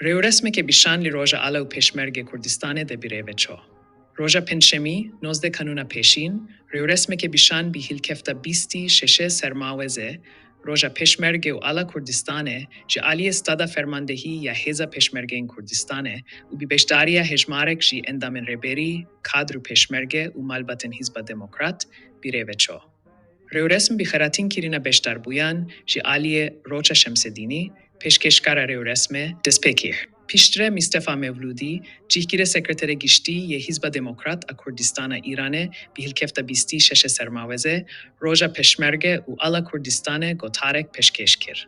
Rêûresmeke bîşan li Roja Ala û Pêşmergê Kurdistanê de birêve ço. Roja Pêncşemî, 19 Kanûna Pêşîn, rêûresmeke bîşan bi hilkefta bîstî şeşê Sermawezê, Roja Pêşmerge û Ala Kurdistanê ji aliyê Stada Fermandehî ya Hêza Pêşmergeyên Kurdistanê û bi beşdariya hejmarek ji endamên rêberî, kadr û pêşmerge û malbatên Hizba Demokrat birêve ço. Rêûresm bi xeratîn kirina beşdarbûyan ji aliyê Roça Şemsedînî, pêşkêşkara rêûresmê, dest pê kir. Piştre Mistefa Mewlûdî, cihgirê Sekreterê Giştî yê Hizba Demokrat a Kurdistana Îranê bi hilkefta bîstî şeşê Sermawezê, Roja Pêşmerge û Ala Kurdistanê gotarek pêşkêş kir.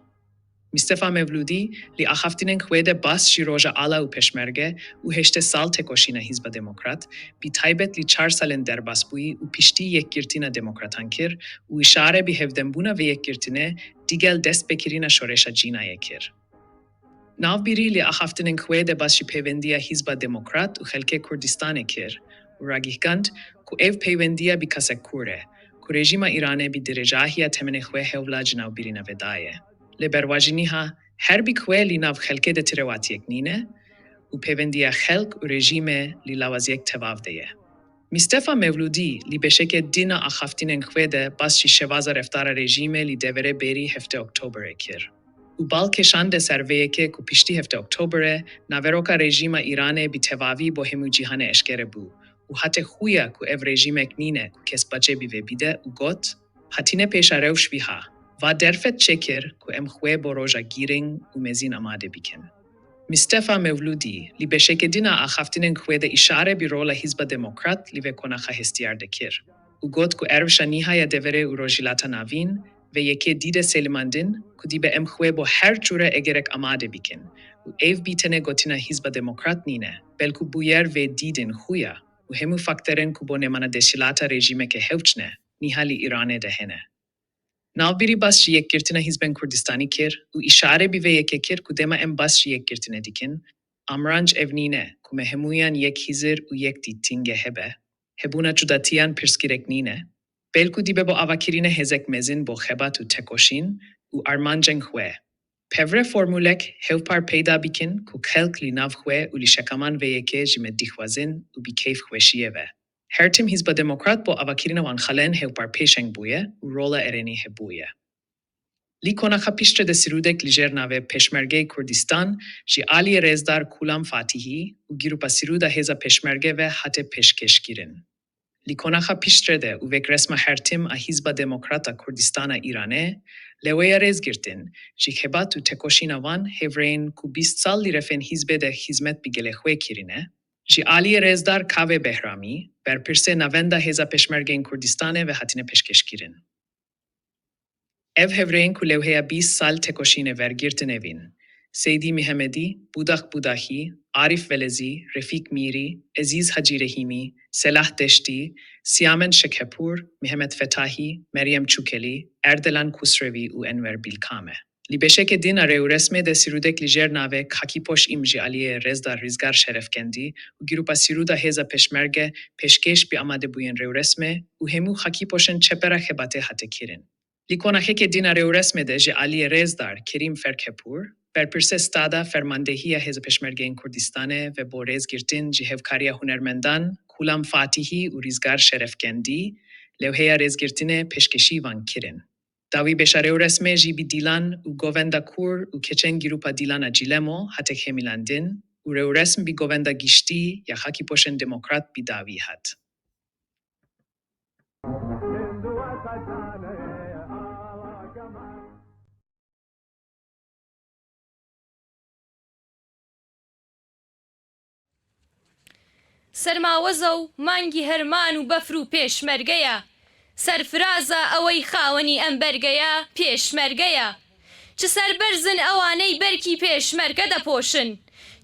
Mistefa Mewlûdî li axaftinên xwe de bas ji Roja Ala û Pêşmerge û heştê sal têkoşîna Hizba Demokrat, bi taybet li çar salên derbasbûyî û piştî yekgirtina demokratan kir û îşare bi hevdembûna vê yekgirtinê digel destpêkirina şoreşa Cînayê kir. Navbirî li axaftinên xwe de bas ji peywendiya Hizba Demokrat û xelkê Kurdistanê kir û ragihgand ku ev peywendiya bi kasek kûr e ku rejîma Îranê bi dirêjahiya temenê xwe hewla ji navbirîna ve daye. Lê berwajî niha her bi xwe li nav xelkê de tirewatiyek nîne û peywendiya xelk û rejîmê li lawaziyek tevav de ye. Mistefa Mewlûdî li beşeke din a axaftinên xwe de bas ji şevaza reftara rejîmê li deverê bêrî heftê Oktoberê kir û bal kêşande ser vê yekê ku piştî heftê Oktoberê naveroka rejîma Îranê bi tevavî bo hemû cîhanê eşkere bû û hate xuya ku ev rejîmek nîne ku kes bacê bi vê bide û got, Hatine pêşa rewş wiha, va derfet çêkir ku em xwe bo roja gîring û mezîn amade bikin. Mistefa Mewlûdî li beşeke din a axaftinên xwe de îşare bi rola Hizba Demokrat li vê konaxa hestiyar de kir û got ku erwşa nîha ya deverê û Rojhilata Navîn vê yekê dîde selimandin ku dîbe em xwe bo her cure egerek amade bikin û ev bî tenê gotina Hizba Demokrat nîne belku bûyer vê dîdin xuya û hemû fakterên ku bo nemana desthilata rejîmeke hewç ne nîha li Îranê de hene. Navbirî bas ji yekgirtina hizbên Kurdistanî kir û îşare bi vê yekê kir ku dema em bas ji yekgirtinê dikin, amranc ev nîne ku me hemûyan yek hizir û yek dîtînge hebe, hebûna cudatiyan pirsgirek nîne, belku dibe bo avakirina hêzek mezin bo xebat û tekoşîn û armancên xwe. Pevre formûlek hevpar peyda bikin ku xelk li nav xwe û li şekaman vê yekê ji me dixwazin û bi keyfxweşiyê ve. Her tim Hizba Demokrat bo avakirina wan xalên hevpar pêşeng bûye û rola erênî hebûye. Li konaxa piştre de sirûdek li jêr navê Pêşmergeyê Kurdistan ji aliyê rêzdar Kulam Fatîhî û girûpa Sirûda Hêza Pêşmerge ve hate pêşkêşkirin. Li konaxa piştre de û vek resma her tim a Hizba Demokrat a Kurdistana Îranê, leweya rêzgirtin ji xebat û tekoşîna wan hevrêyên ku 20 sal li refên hizbê de xizmet bi gelê xwe kirine, Ji aliyê rêzdar Kavê Behramî, berpirsê Navenda Hêza Pêşmergeyên Kurdistanê ve hatine pêşkêşkirin. Ev hevrêyên ku lewheya 20 sal tekoşînê vergirtin ev in, Seydî Mihemedî, Budax Budaxî, Arîf Velezî, Refîk Mîrî, Ezîz Hacî Rehîmî, Selah Deştî, Siyamend Şekhepûr, Mihemed Fetahî, Meryem Çûkelî, Erdelan Kusrevî û Enwer Bîlkam e. Li beşeke din a rêûresmê de sirûdek li jêr navê Xakîpoş Im ji aliyê rêzdar Rizgar Şerefkendî û girûpa Sirûda Hêza Pêşmerge pêşkêş bi amadebûyên rêûresmê û hemû xakîpoşên çepera xebatê hate kirin. Li konaxeke din a rêûresmê de ji aliyê rêzdar Kerîm Ferkhepûr, berpirsê Stada Fermandehiya Hêza Pêşmergeyên Kurdistanê ve bo rêzgirtin ji hevkariya hunermendan Kulam Fatîhî û Rizgar Şerefkendî lewheya rêzgirtinê pêşkêşî wan kirin. Dawî beşa rêûresmê jî bi dîlan û govenda kûr û keçên girûpa dîlana Cîlemo hate xemîlandin û rêûresm bi govenda giştî ya xakîpoşên demokrat bi dawî hat. سەرماوەزە و مانگی هەرمان و بەفر و پێشمەرگەیە سەرفرازە ئەوەی خاوەنی ئەم بەرگەیە پێشمەرگەیە چ سەربەرزن ئەوانەی بەرکی پێشمەرگە دەپۆشن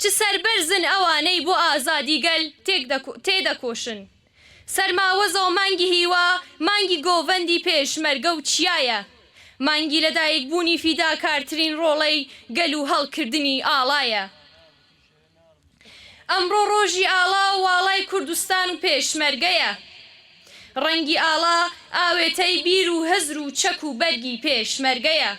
چ سەربەرزن ئەوانەی بۆ ئازادی گەل تێدەکۆشن سەرماوەزە و مانگی هیوا مانگی گۆڤەندی پێشمەرگە و چیایە مانگی لەدایکبوونی فیداکارترین ڕۆڵەی گەل و هەڵکردنی ئاڵایە. ئەمڕۆ ڕۆژی ئاڵا و واڵای کوردستان و پێشمەرگەیە. ڕەنگی ئاڵا ئاوێتەی بیر و هزر و چەک و بەرگی پێشمەرگەیە.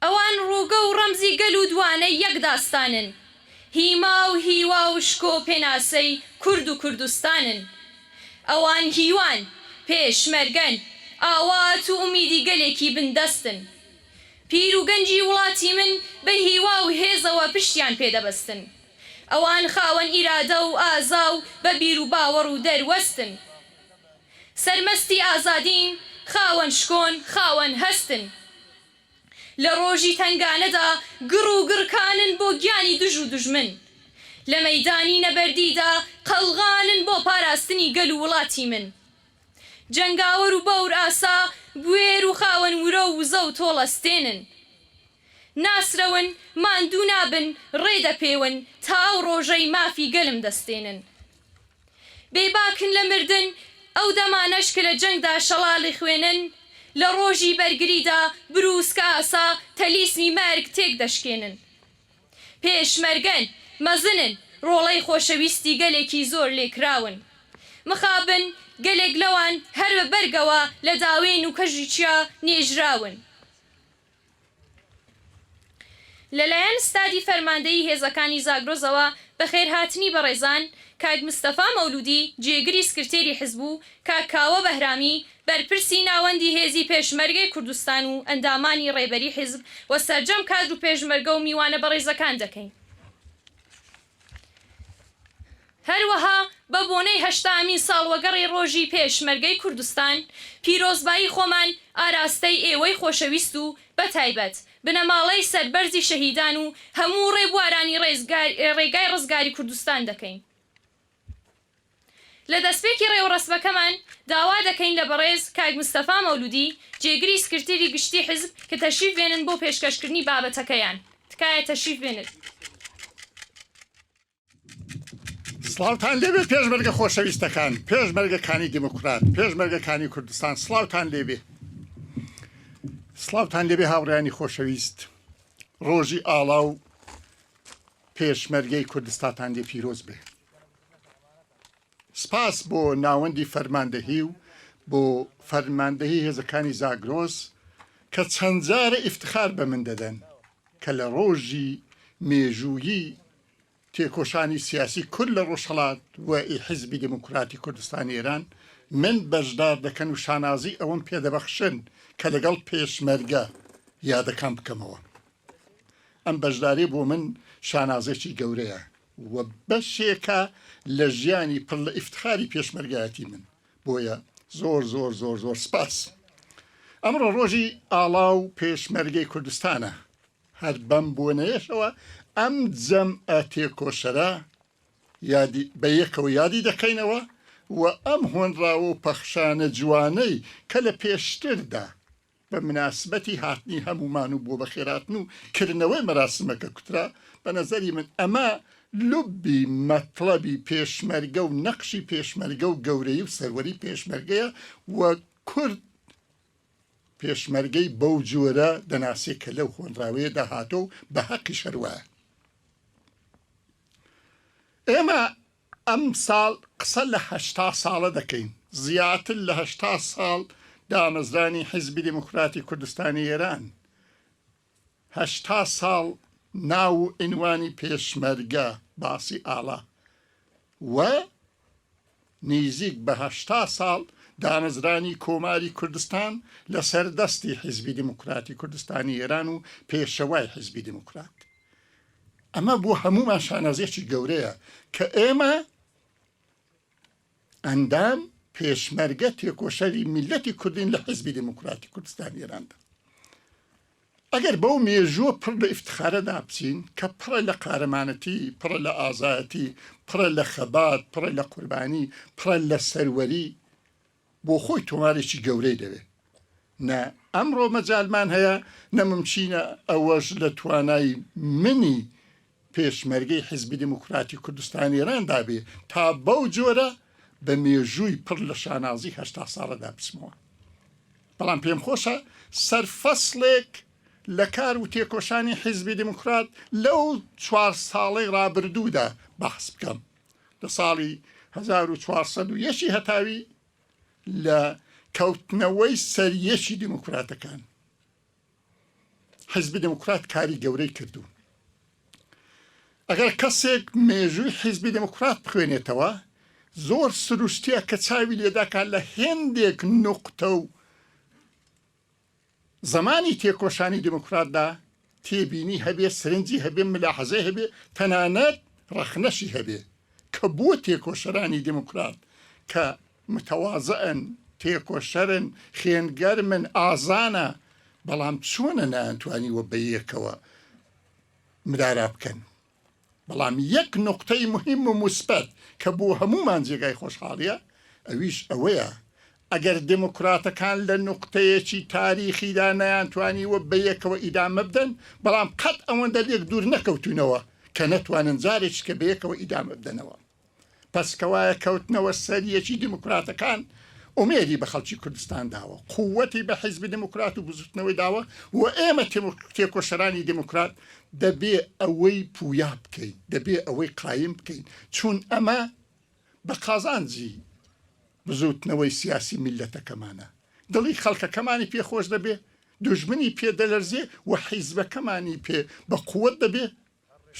ئەوان ڕووگە و ڕەمزی گەل و دوانەی یەک داستانن. هیما و هیوا و شکۆ و پێناسەی کورد و کوردستانن. ئەوان هیوان، پێشمەرگەن، ئاوات و ئومیدی گەلێکی بندەستن. پیر و گەنجی وڵاتی من بە هیوا و هێزەوە پشتیان پێ دەبەستن. ئەوان خاوەن ئیرادە و ئازا و بە بیر و باوەڕ و دەروەستن. سەرمەستی ئازادین، خاوەن شکۆن، خاوەن هەستن. لە ڕۆژی تەنگانەدا گڕ و گڕکانن بۆ گیانی دژ و دوژمن. لە مەیدانی نەبەردیدا قەڵغانن بۆ پاراستنی گەل و وڵاتی من. جەنگاوەر و بەور ئاسا، بوێر و خاوەن ورە و وزە و تۆڵەستێنن. ناسرەون، ماندوو نابن، ڕێ دەپێون، تا ئەو ڕۆژەی مافی گەلم دەستێنن. بێباکن لە مردن، ئەو دەمانەش کە لە جەنگدا شەڵاڵی خوێنن، لە ڕۆژی بەرگریدا برووسکە ئاسا تەلیسمی مەرگ تێک دەشکێنن. پێشمەرگەن، مەزنن، ڕۆڵەی خۆشەویستی گەلێکی زۆر لێکراون. مخابن گەلێک لەوان هەر بە بەرگەوە لە داوێن و کەژی چیا نێژراون. لەلایەن ستادی فەرماندەیی هێزەکانی زاگرۆزەوە بەخێرهاتنی بەڕێزان کاک مستەفا مەولودی جێگری سکرتێری حزب و کاک کاوە بەهرامی بەرپرسی ناوەندی هێزی پێشمەرگەی کوردستان و ئەندامانی ڕێبەری حزب و سەرجەم کادر و پێشمەرگە و میوانە بەڕێزەکان دەکەین. هەروەها بە بۆنەی هەشتامین ساڵوەگەڕی ڕۆژی پێشمەرگەی کوردستان، پیرۆزبایی خۆمان ئاراستەی ئێوەی خۆشەویست و بە تایبەت بنەماڵەی سەربەرزی شەهیدان و هەموو ڕێبوارانی ڕێگای ڕزگاری کوردستان دەکەین. لە دەستپێکی ڕێوڕەسمەکەمان داوا دەکەین لە بەڕێز کاک مستەفا مەولودی جێگری سکرتێری گشتی حیزب کە تەشریف بێنن بۆ پێشکەشکردنی بابەتەکەیان. تکایە تەشریف بێنن. سڵاوتان لێبێ پێشمەرگە خۆشەویستەکان، پێشمەرگەکانی دیموکرات، پێشمەرگەکانی کوردستان، سڵاوتان لێبێ. سڵاوتان لێبێ هاوڕێیانی خۆشەویست. ڕۆژی ئاڵا و پێشمەرگەی کوردستاتان لێ پیرۆز بێ. سپاس بۆ ناوەندی فەرماندەهی و بۆ فەرماندەهی هێزەکانی زاگرۆس کە چەند جارە ئیفتخار بە من دەدەن کە لە ڕۆژی مێژوویی تێکۆشانی سیاسی کورد لە ڕۆژهەڵات و ئی حیزبی دێموکراتی کوردستانی ئێران من بەشدار دەکەن و شانازی ئەوەم پێ دەبەخشن کە لەگەڵ پێشمەرگە یادەکان بکەمەوە. ئەم بەشداریە بۆ من شانازێکی گەورەیە و بەشێکە لە ژیانی پڕ لە ئیفتخاری پێشمەرگایەتی من بۆیە زۆر زۆر زۆر زۆر سپاس. ئەمڕۆ ڕۆژی ئاڵا و پێشمەرگەی کوردستانە هەر بەم بۆنەیەشەوە ئەم جەمعە تێکۆشەرە یادی بە یەکەوە یادی دەکەینەوە و ئەم هۆنراوە و پەخشانە جوانەی کە لە پێشتردا بە مناسبەتی هاتنی هەموومان و بۆ بەخێرهاتن و کردنەوەی مەراسمەکە کوترا، بە نەزەری من ئەمە لوبی مەتڵەبی پێشمەرگە و نەقشی پێشمەرگە و گەورەیی و سەروەری پێشمەرگەیە و کورد پێشمەرگەی بەو جۆرە دەناسێ کە لەو هۆنراوەیەدا هاتووە و بە هەقیش هەر وایە. ئێمە ئەمساڵ قسە لە 80 ساڵە دەکەین، زیاتر لە 80 ساڵ دامەزرانی حیزبی دێموکراتی کوردستانی ئێران، 80 ساڵ ناو و عینوانی پێشمەرگە، باسی ئاڵا و نیزیک بە 80 ساڵ دامەزرانی کۆماری کوردستان لەسەر دەستی حیزبی دێموکراتی کوردستانی ئێران و پێشەوای حیزبی دێموکرات. ئەمە بۆ هەموومان شانازیەکی گەورەیە کە ئێمە ئەندام پێشمەرگە تێکۆشەری میلەتی کوردین لە حزبی دموکراتی کوردستان ئێراندا ئەگەر بەو مێژووە پڕ لە ئیفتخارەدا بچین کە پڕە لە قارەمانەتی پڕە لە ئازایەتی پڕە لە خەبات پڕە لە قوربانی پڕە لە سەروەری بۆ خۆی تۆمارێکی گەورەی دەوێ. نە ئەمڕۆ مەجالمان هەیە، نە ممکینە ئەوەش لە توانای منی پێشمەرگەی حیزبی دێموکراتی کوردستان ئێراندا بێ تا بەو جۆرە بە مێژووی پڕ لە شانازی 80 ساڵەدا بچمەوە. بەڵام پێم خۆشە سەرفەسڵێک. لە کار و تێکۆشانی حیزبی دێموکرات لەو چوار ساڵەی ڕابردوودا بەحس بکەم. لە ساڵی 1401 ی هەتاوی لە کەوتنەوەی سەریەکی دێموکراتەکان حیزبی دێموکرات کاری گەورەی کردوو. ئەگەر کەسێک مێژووی حیزبی دێموکرات بخوێنێتەوە زۆر سروشتیە کە چاوی لێداکا لە هێندێک نوقتە و زمانی تێکۆشانی دێموکراتدا تێبینی هەبێ، سرنجی هەبێ، ملاحەزەی هەبێ، تەنانەت ڕەخنەشی هەبێ کە بۆ تێکۆشەرانی دێموکرات کە متەوازعن، تێکۆشەرن، خوێنگەرمن، ئازانە، بەڵام چۆنە نەیانتوانیوە بەیەکەوە مدارا بکەن؟ بەڵام یەک نوقتەی موهیم و موسبەت کە بۆ هەموومان جێگای خۆشحاڵیە ئەویش ئەوەیە ئەگەر دێموکراتەکان لە نوقتەیەکی تاریخیدا نەیانتوانیوە بەیەکەوە ئیدامە بدەن بەڵام قەت ئەوەندە لێک دوور نەکەوتوونەوە کە نەتوانن جارێکیش کە بەیەکەوە ئیدامە بدەنەوە. پەس کەوایە کەوتنەوە سەریەکی دیموکراتەکان ئومێدی بە خەڵکی کوردستان داوە، قووەتی بە حیزبی دیموکرات و بزووتنەوەی داوە و ئێمە تێکۆشەرانی دیموکرات دەبێ ئەوەی پوویا بکەین، دەبێ ئەوەی قایم بکەین، چون ئەمە بە قازانجی بزووتنەوەی سیاسی میللەتەکەمانە، دڵی خەڵکەکەمانی پێ خۆش دەبێ، دوژمنی پێ دەلەرزێ و حیزبەکەمانی پێ بە قووەت دەبێ،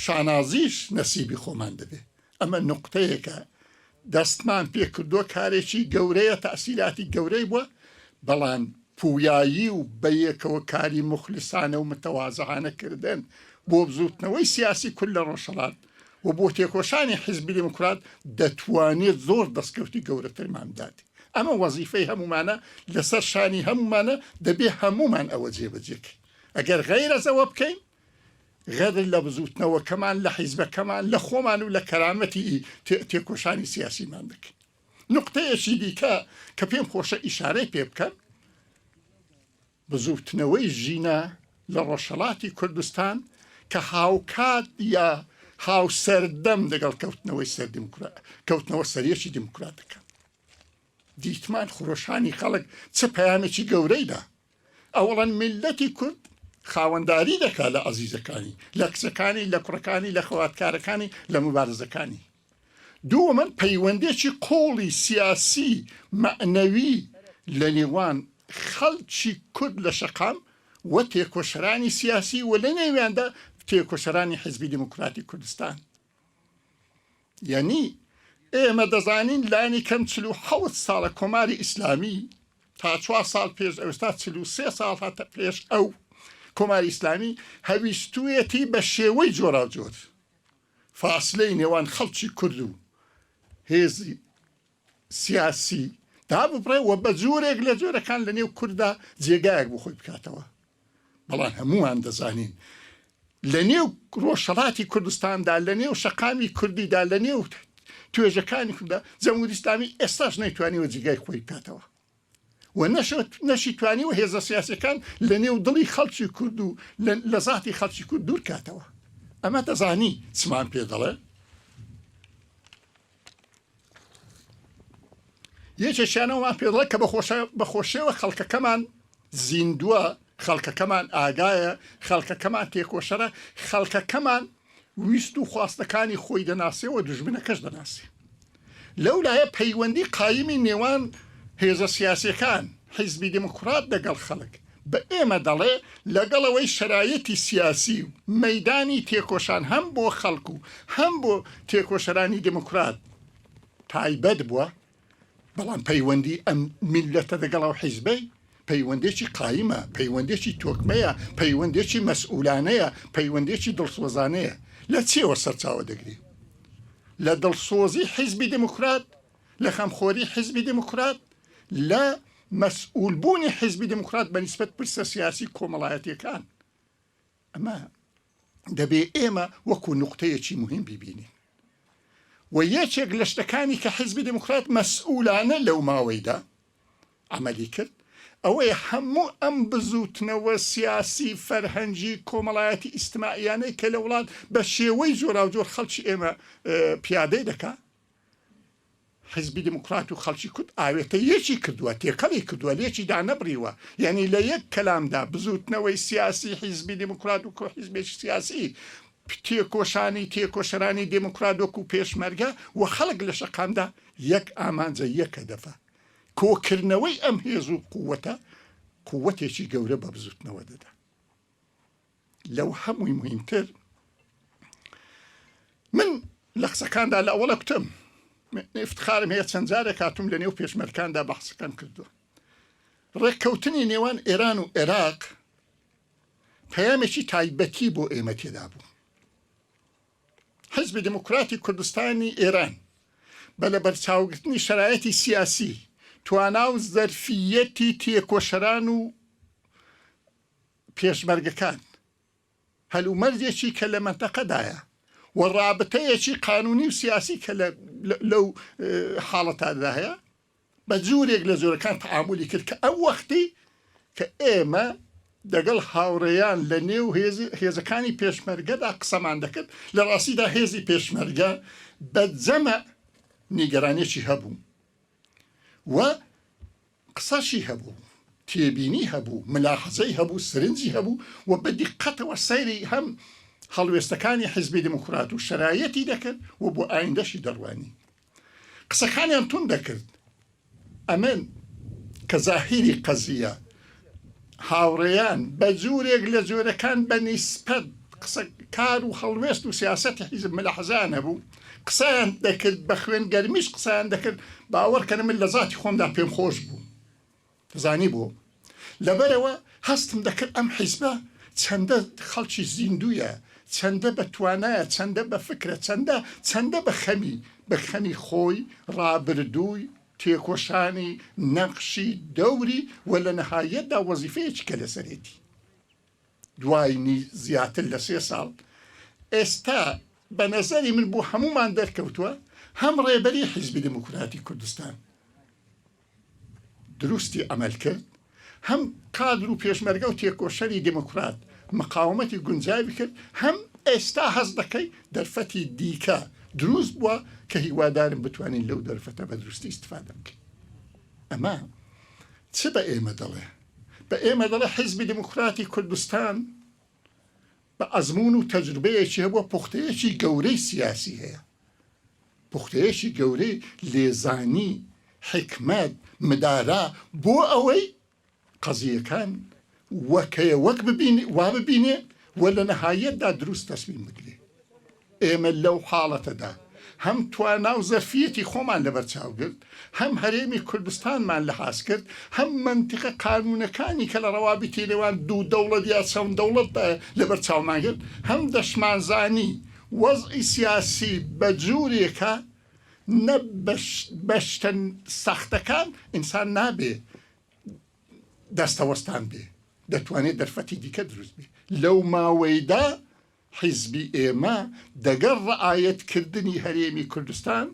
شانازیش نەسیبی خۆمان دەبێ. ئەمە نوقتەیەکە دەستمان پێ کردووە، کارێکی گەورەیە، تەئسیراتی گەورەی بووە، بەڵام پوویایی و بەیەکەوە کاری موخلیسانە و متەوازعانە کردن بۆ بزووتنەوەی سیاسی کورد لە ڕۆژهەڵات و بۆ تێکۆشانی حیزبی دێموکرات دەتوانێت زۆر دەستکەوتی گەورەترمان بدات. ئەمە وەزیفەی هەموومانە، لەسەر شانی هەموومانە، دەبێ هەموومان ئەوە جێبەجێ کەین. ئەگەر غەیرەز ئەوە بکەین، غەدر لە بزووتنەوەکەمان، لە حیزبەکەمان، لە خۆمان و لە کەرامەتی تێکۆشانی سیاسیمان دەکەین. نوقتەیەکی دیکە کە پێم خۆشە ئیشارەی پێ بکەم، بزووتنەوەی ژینا لە ڕۆژهەڵاتی کوردستان کە هاوکات یا هاوسەردەم دەگەڵ کەوتنەوەی سەر کەوتنەوە سەریەکی دیموکراتەکان دیتمان خرۆشانی خەڵک چ پەیامێکی گەورەی دا. ئەوەڵەن میللەتی کورد خاوەنداری دەکات لە عەزیزەکانی، لە کچەکانی، لە کوڕەکانی، لە خەواتکارەکانی، لە موبارزەکانی. دووەمەن پەیوەندێکی قوڵی سیاسی مەعنەوی لە نێوان خەڵکی کورد لە شەقام و تێکۆشەرانی سیاسی و لە نێویاندا تێکۆشەرانی حیزبی دیموکراتی کوردستان. یەنی ئێمە دەزانین لانی کەم 47 ساڵە کۆماری ئیسلامی تا چوار ساڵ پێش ئەوستا 43 ساڵ هەتە پێش ئەو کۆماری ئیسلامی هەویستویەتی بە شێوەی جۆراوجۆر فاسلەی نێوان خەڵکی کورد و هێزی سیاسی داببڕێ و بە جۆرێک لە جۆرەکان لە نێو کورددا جێگایەک بۆ خۆی بکاتەوە. بەڵام هەمووان دەزانین لە نێو ڕۆژهەڵاتی کوردستاندا، لە نێو شەقامی کوردیدا، لە نێو توێژەکانی کورددا جمهوری ئیسلامی ئێستاش نەیتوانیوە جێگای خۆی بکاتەوە و نەشی توانیوە هێزە سیاسەکان لە نێو دڵی خەڵکی کورد و لە زاتی خەڵکی کورد دوور کاتەوە. ئەمە دەزانی چمان پێ دەڵێ؟ یەکێکیان ئەومان پێ دەڵێت کە بە خۆشیەوە خەڵکەکەمان زیندووە، خەڵکەکەمان ئاگایە، خەڵکەکەمان تێکۆشەرە، خەڵکەکەمان ویست و خواستەکانی خۆی دەناسێ و دوژمنەکەش دەناسێ. لەو لایە پەیوەندی قایمی نێوان هێزە سیاسیەکان، حیزبی دێموکڕات دەگەڵ خەڵک، بە ئێمە دەڵێ لەگەڵ ئەوەی شەرایتی سیاسی و مەیدانی تێکۆشان هەم بۆ خەڵک و هەم بۆ تێکۆشەرانی دێموکرات تایبەت بووە، بەڵام پەیوەندی ئەم میللەتە دەگەڵ ئەو حیزبەی پەیوەندێکی قایمە، پەیوەندێکی تۆکمەیە، پەیوەندێکی مەسئولانەیە، پەیوەندێکی دڵسۆزانەیە. لە چیەوە سەرچاوە دەگرێ؟ لە دڵسۆزی حیزبی دێموکرات، لە خەمخۆری حیزبی دێموکرات، لە مەسئول بوونی حیزبی دێموکرات بە نیسبەت پرسە سیاسی کۆمەڵایەتیەکان. ئەمە دەبێ ئێمە وەکوو نوقتەیەکی موهیم بیبینین و یەکێک لە شتەکانی کە حیزبی دێموکرات مەسئولانە لەو ماوەیدا عەمەلی کرد ئەوەیە هەموو ئەم بزووتنەوە سیاسی، فەرهەنگی، کۆمەڵایەتی، ئیجتماعیانەی کە لە وڵات بە شێوەی جۆراوجۆر خەڵکی ئێمە پیادەی دەکا. حیزبی دێموکرات و خەڵکی کورد ئاوێتە یەکی کردووە، تێکەڵی کردووە، لێکی دانەبڕیوە. یانی لە یەک کەلامدا بزووتنەوەی سیاسی حیزبی دێموکرات وەکوو حیزبێکی سیاسی، تێکۆشانی تێکۆشەرانی دێموکرات وەکوو پێشمەرگە و خەڵک لە شەقامدا یەک ئامانجە، یەک هەدەفە. کۆکردنەوەی ئەم هێز و قووەتە، قووەتێکی گەورە بە بزووتنەوە دەدا. لەو هەمووی موهیمتر من لە قسەکاندا لە ئەوەڵە کوتم ئفتخارم هەیە چەند جارێک هاتووم لە نێو پێشمەرکاندا بەحسەکەم کردووە ڕێککەوتنی نێوان ئێران و عێراق پەیامێکی تایبەتی بۆ ئێمە تێدا بوو حزبی دموکراتی کوردستانی ئێران بە لەبەرچاوگرتنی شەرایەتی سیاسی توانا و زەرفیەتی تێکۆشەران و پێشمەرگەکان هەلومەرجێکی کە لە مەنتەقەدایە و ڕابتەیەکی قانونی و سیاسی کە لەو حاڵەتادا هەیە بە جورێک لە جۆرەکان تەعامولی کرد کە ئەو وەختی کە ئێمە دەگەڵ هاوڕێیان لە نێو هێزەکانی پێشمەرگەدا قسەمان دەکرد لە ڕاستیدا هێزی پێشمەرگە بە جەمە نیگەرانێکی هەبوو و قسەشی هەبوو، تێبینی هەبوو، ملاحەزەی هەبوو، سرنجی هەبوو و بە دیققەتەوە سەیری هەم هەڵوێستەکانی حیزبی دێموکرات و شەرایەتی دەکرد و بۆ ئایندەشی دەڕوانی. قسەکانیان توند دەکرد. ئەمن کە زاهیری قەزییە هاوڕێیان بە جورێک لە جۆرەکان بە نیسپەت قسە کار و هەڵوێست و سیاسەتی حیزب ملاحەزەیان هەبوو، قسەیان دەکرد، بە خوێن گەرمیش قسەیان دەکرد، باوەڕ کەن من لە زاتی خۆمدا پێم خۆش بوو. دەزانی بۆ؟ لەبەرئەوە هەستم دەکرد ئەم حیزبە چەندە خەڵکی زیندوویە، چەندە بە توانایە، چەندە بە فکرە، چەندە چەندە بە خەمی بە خەمی خۆی، ڕابردووی، تێکۆشانی، نەقشی، دەوری و لە نەهایەتدا وەزیفەیەکی کە لەسەرێتی. دوای زیاتر لە سێ ساڵ ئێستا بە نەزەری من بۆ هەموومان دەرکەوتووە هەم ڕێبەری حیزبی دێموکراتی کوردستان دروستی عەمەل کرد، هەم کادر و پێشمەرگە و تێکۆشەری دێموکرات مقاومەتی گونجاوی کرد، هەم ئێستا هەست دەکەی دەرفەتی دیکە دروست بووە کە هیوادارم بتوانین لەو دەرفەتە بە دروستی ئیستفادە بکەین. ئەمە چ بە ئێمە دەڵێ؟ بە ئێمە دەڵێ حیزبی دێموکراتی کوردستان بە ئەزموون و تەجروبەیەکی هەبووە پوختەیەکی گەورەی سیاسی هەیە. پوختەیەکی گەورەی لێزانی، حیکمەت، مدارا بۆ ئەوەی قەزییەکان وەکەیە وەک ببینێ وا ببینێ و لە نەهایەتدا دروست تەسمیم بگرێ. ئێمە لەو حاڵەتەدا هەم توانا و زەرفییەتی خۆمان لەبەر چاو گرت، هەم هەرێمی کوردستانمان لەحاز کرد، هەم مەنتیقە قانوونەکانی کە لە ڕەوابیتی نێوان دوو دەوڵەت یا چەند دەوڵەتدایە لەبەر چاومان گرت، هەم دەشمانزانی وەزعی سیاسی بە جورێکە نە بە شتە سەختەکان ئینسان نابێ دەستەوەستان بێ، دەتوانێ دەرفەتی دیکە دروست بێ. لەو ماوەیدا حیزبی ئێمە دەگەڵ ڕەعایەت کردنی هەرێمی کوردستان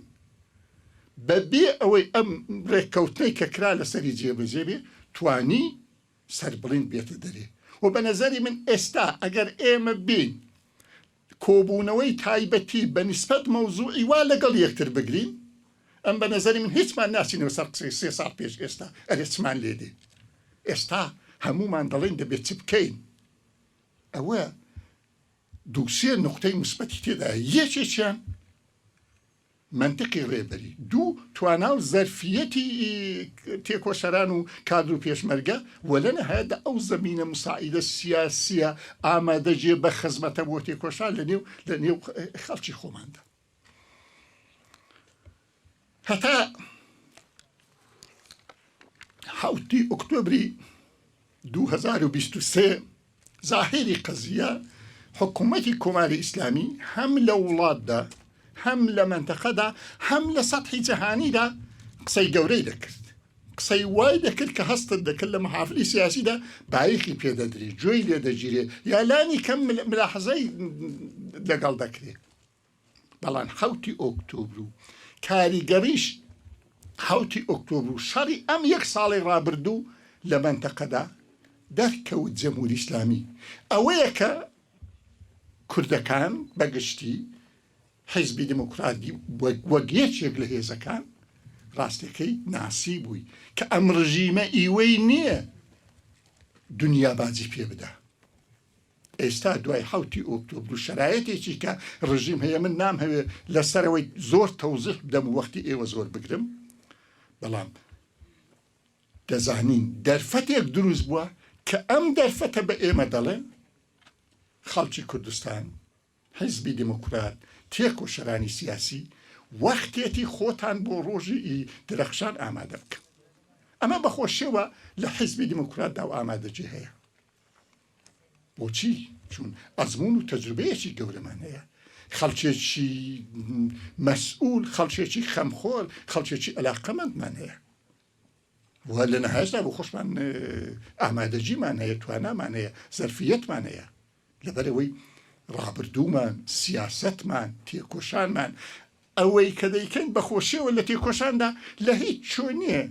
بە بێ ئەوەی ئەم ڕێککەوتنەی کە کرا لەسەری جێبەجێ بێ توانی سەربڵیند بێتە دەرێ و بە نەزەری من ئێستا ئەگەر ئێمە بێین کۆبوونەوەی تایبەتی بە نیسبەت مەوزوعی وا لەگەڵ یەکتر بگرین ئەم بە نەزەری من هیچمان ناچینەوە سەر قسەی سێ ساڵ پێش ئێستا ئەرێ چمان لێ دێ ئێستا هەموومان دەڵێین دەبێ چ بکەین ئەوە دوو سێ نوقتەی موسبەتی تێدایە یەکێکیان مەنتقی ڕێبەری، دوو، توانا و زەرفییەتی تێکۆشەران و کادر و پێشمەرگە و لە نەهایەتدا ئەو زەمینە موساعیدە سیاسییە ئامادەگییە بە خزمەتە بۆ تێکۆشان لە نێو لە نێو خەڵکی خۆماندا. هەتا حەوتی ئۆکتۆبری 2023 زاهیری قەزیە حکوومەتی کۆماری ئیسلامی هەم لە وڵاتدا هەم لە مەنتەقەدا هەم لە سەتحی جەهانیدا قسەی گەورەی دەکرد قسەی وای دەکرد کە هەستت دەکرد لە مەحافلی سیاسیدا بایەخی پێدەدرێ گوێی لێ دەگیرێ یا لانی کەم ملاحەزەی لەگەڵ دەکرێ بەڵام حەوتی ئۆکتۆبر و کاریگەریش حەوتی ئۆکتۆبر و شەڕی ئەم یەک ساڵەی ڕابردوو لە مەنتەقەدا دەرکەوت جەمهوری ئیسلامی ئەوەیە کە کوردەکان بەگشتی حیزبی دیموکراتی وەک یەکێک لە هێزەکان. ڕاستیەکەی ناسیبووی کە ئەم ڕژیمە ئیوەی نییە دنیا باجی پێ بدا. ئێستا دوای حەوتی ئۆکتۆبر و شەرایەتێکی کە ڕژیم هەیە من نامهەوێ لەسەرەوەی زۆر تەوزیح بدەم و وەختی ئێوە زۆر بگرم بەڵام دەزانین دەرفەتێک دروست بووە کە ئەم دەرفەتە بە ئێمە دەڵێ خەڵکی کوردستان حیزبی دێموکرات، تێکۆشەرانی سیاسی، وەختێتی خۆتان بۆ ڕۆژی ی درەخشان ئامادە بکەن. ئەمە بە خۆشیەوە لە حیزبی دێموکراتدا و ئامادەگی هەیە. بۆچی؟ چون ئەزموون و تەجروبەیەکی گەورەمان هەیە. خەڵکێکی مەسئول، خەڵکێکی خەمخۆر، خەڵکێکی ئەلاقەمەندمان هەیە. و لە نەهایەشدا بۆ خۆشمان ئامادەگیمان هەیە، توانامان هەیە، زەرفیەتمان هەیە. لەبەرئەوەی ڕابردوومان، سیاسەتمان، تێکۆشانمان، ئەوەی کە دەیکەین بە خۆشیەوە لە تێکۆشاندا لە هیچ چۆنیە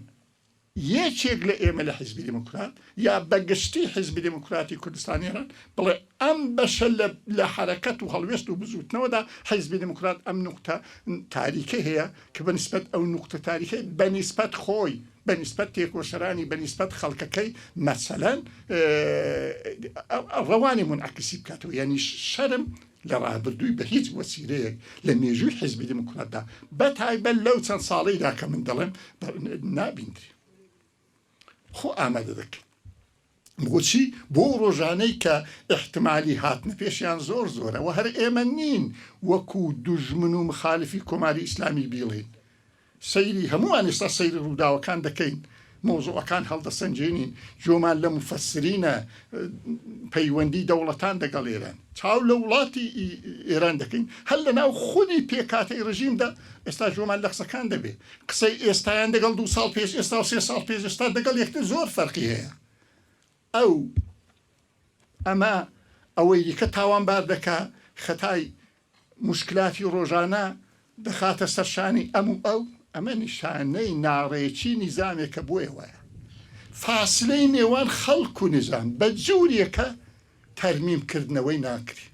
یەکێک لە ئێمە لە حیزبی دێموکرات یا بە گشتی حیزبی دێموکراتی کوردستان ئێران بڵێ ئەم بەشە لە لە حەرەکەت و هەڵوێست و بزووتنەوەدا حیزبی دێموکرات ئەم نوقتە تاریکەی هەیە کە بە نیسبەت ئەو نوقتە تاریکەی بە نیسبەت خۆی بە نیسبەت تێکۆشەرانی بە نیسبەت خەڵکەکەی مەسەلەن ڕەوانی مونعەکسی بکاتەوە یانی شەرم لە ڕابردووی بە هیچ وەسیلەیەک لە مێژووی حیزبی دێموکراتدا بە تایبەت لەو چەند ساڵەیدا کە من دەڵێم نابیندرێ خۆ ئامادە دەکەین بۆچی بۆ ڕۆژانەی کە ئیحتمالی هاتنە پێشیان زۆر زۆرە و هەر ئێمە نین وەکو دوژمن و مخالفی کۆماری ئیسلامی بیڵێین سەیری هەمووان ئێستا سەیری ڕووداوەکان دەکەین مەوزوعەکان هەڵدەسەنگێنین گوێمان لە مفەسرینە پەیوەندی دەوڵەتان دەگەڵ ئێران چاو لە وڵاتی ئێران دەکەین هەر لە ناو خودی پێکهاتەی ڕژیمدا ئێستا گوێمان لە قسەکان دەبێ قسەی ئێستایان دەگەڵ دوو ساڵ پێش ئێستا و سێ ساڵ پێش ئێستا دەگەڵ یەکتر زۆر فەرقی هەیە ئەو ئەمە ئەوەی دیکە تاوانبار دەکا خەتای موشکلاتی ڕۆژانە دەخاتە سەر شانی ئەم و ئەو، ئەمە نیشانەی ناڕێکی نیزامێکە بۆیە وایە فاسلەی نێوان خەڵک و نیزام بە جورێکە تەرمیم کردنەوەی ناکرێ.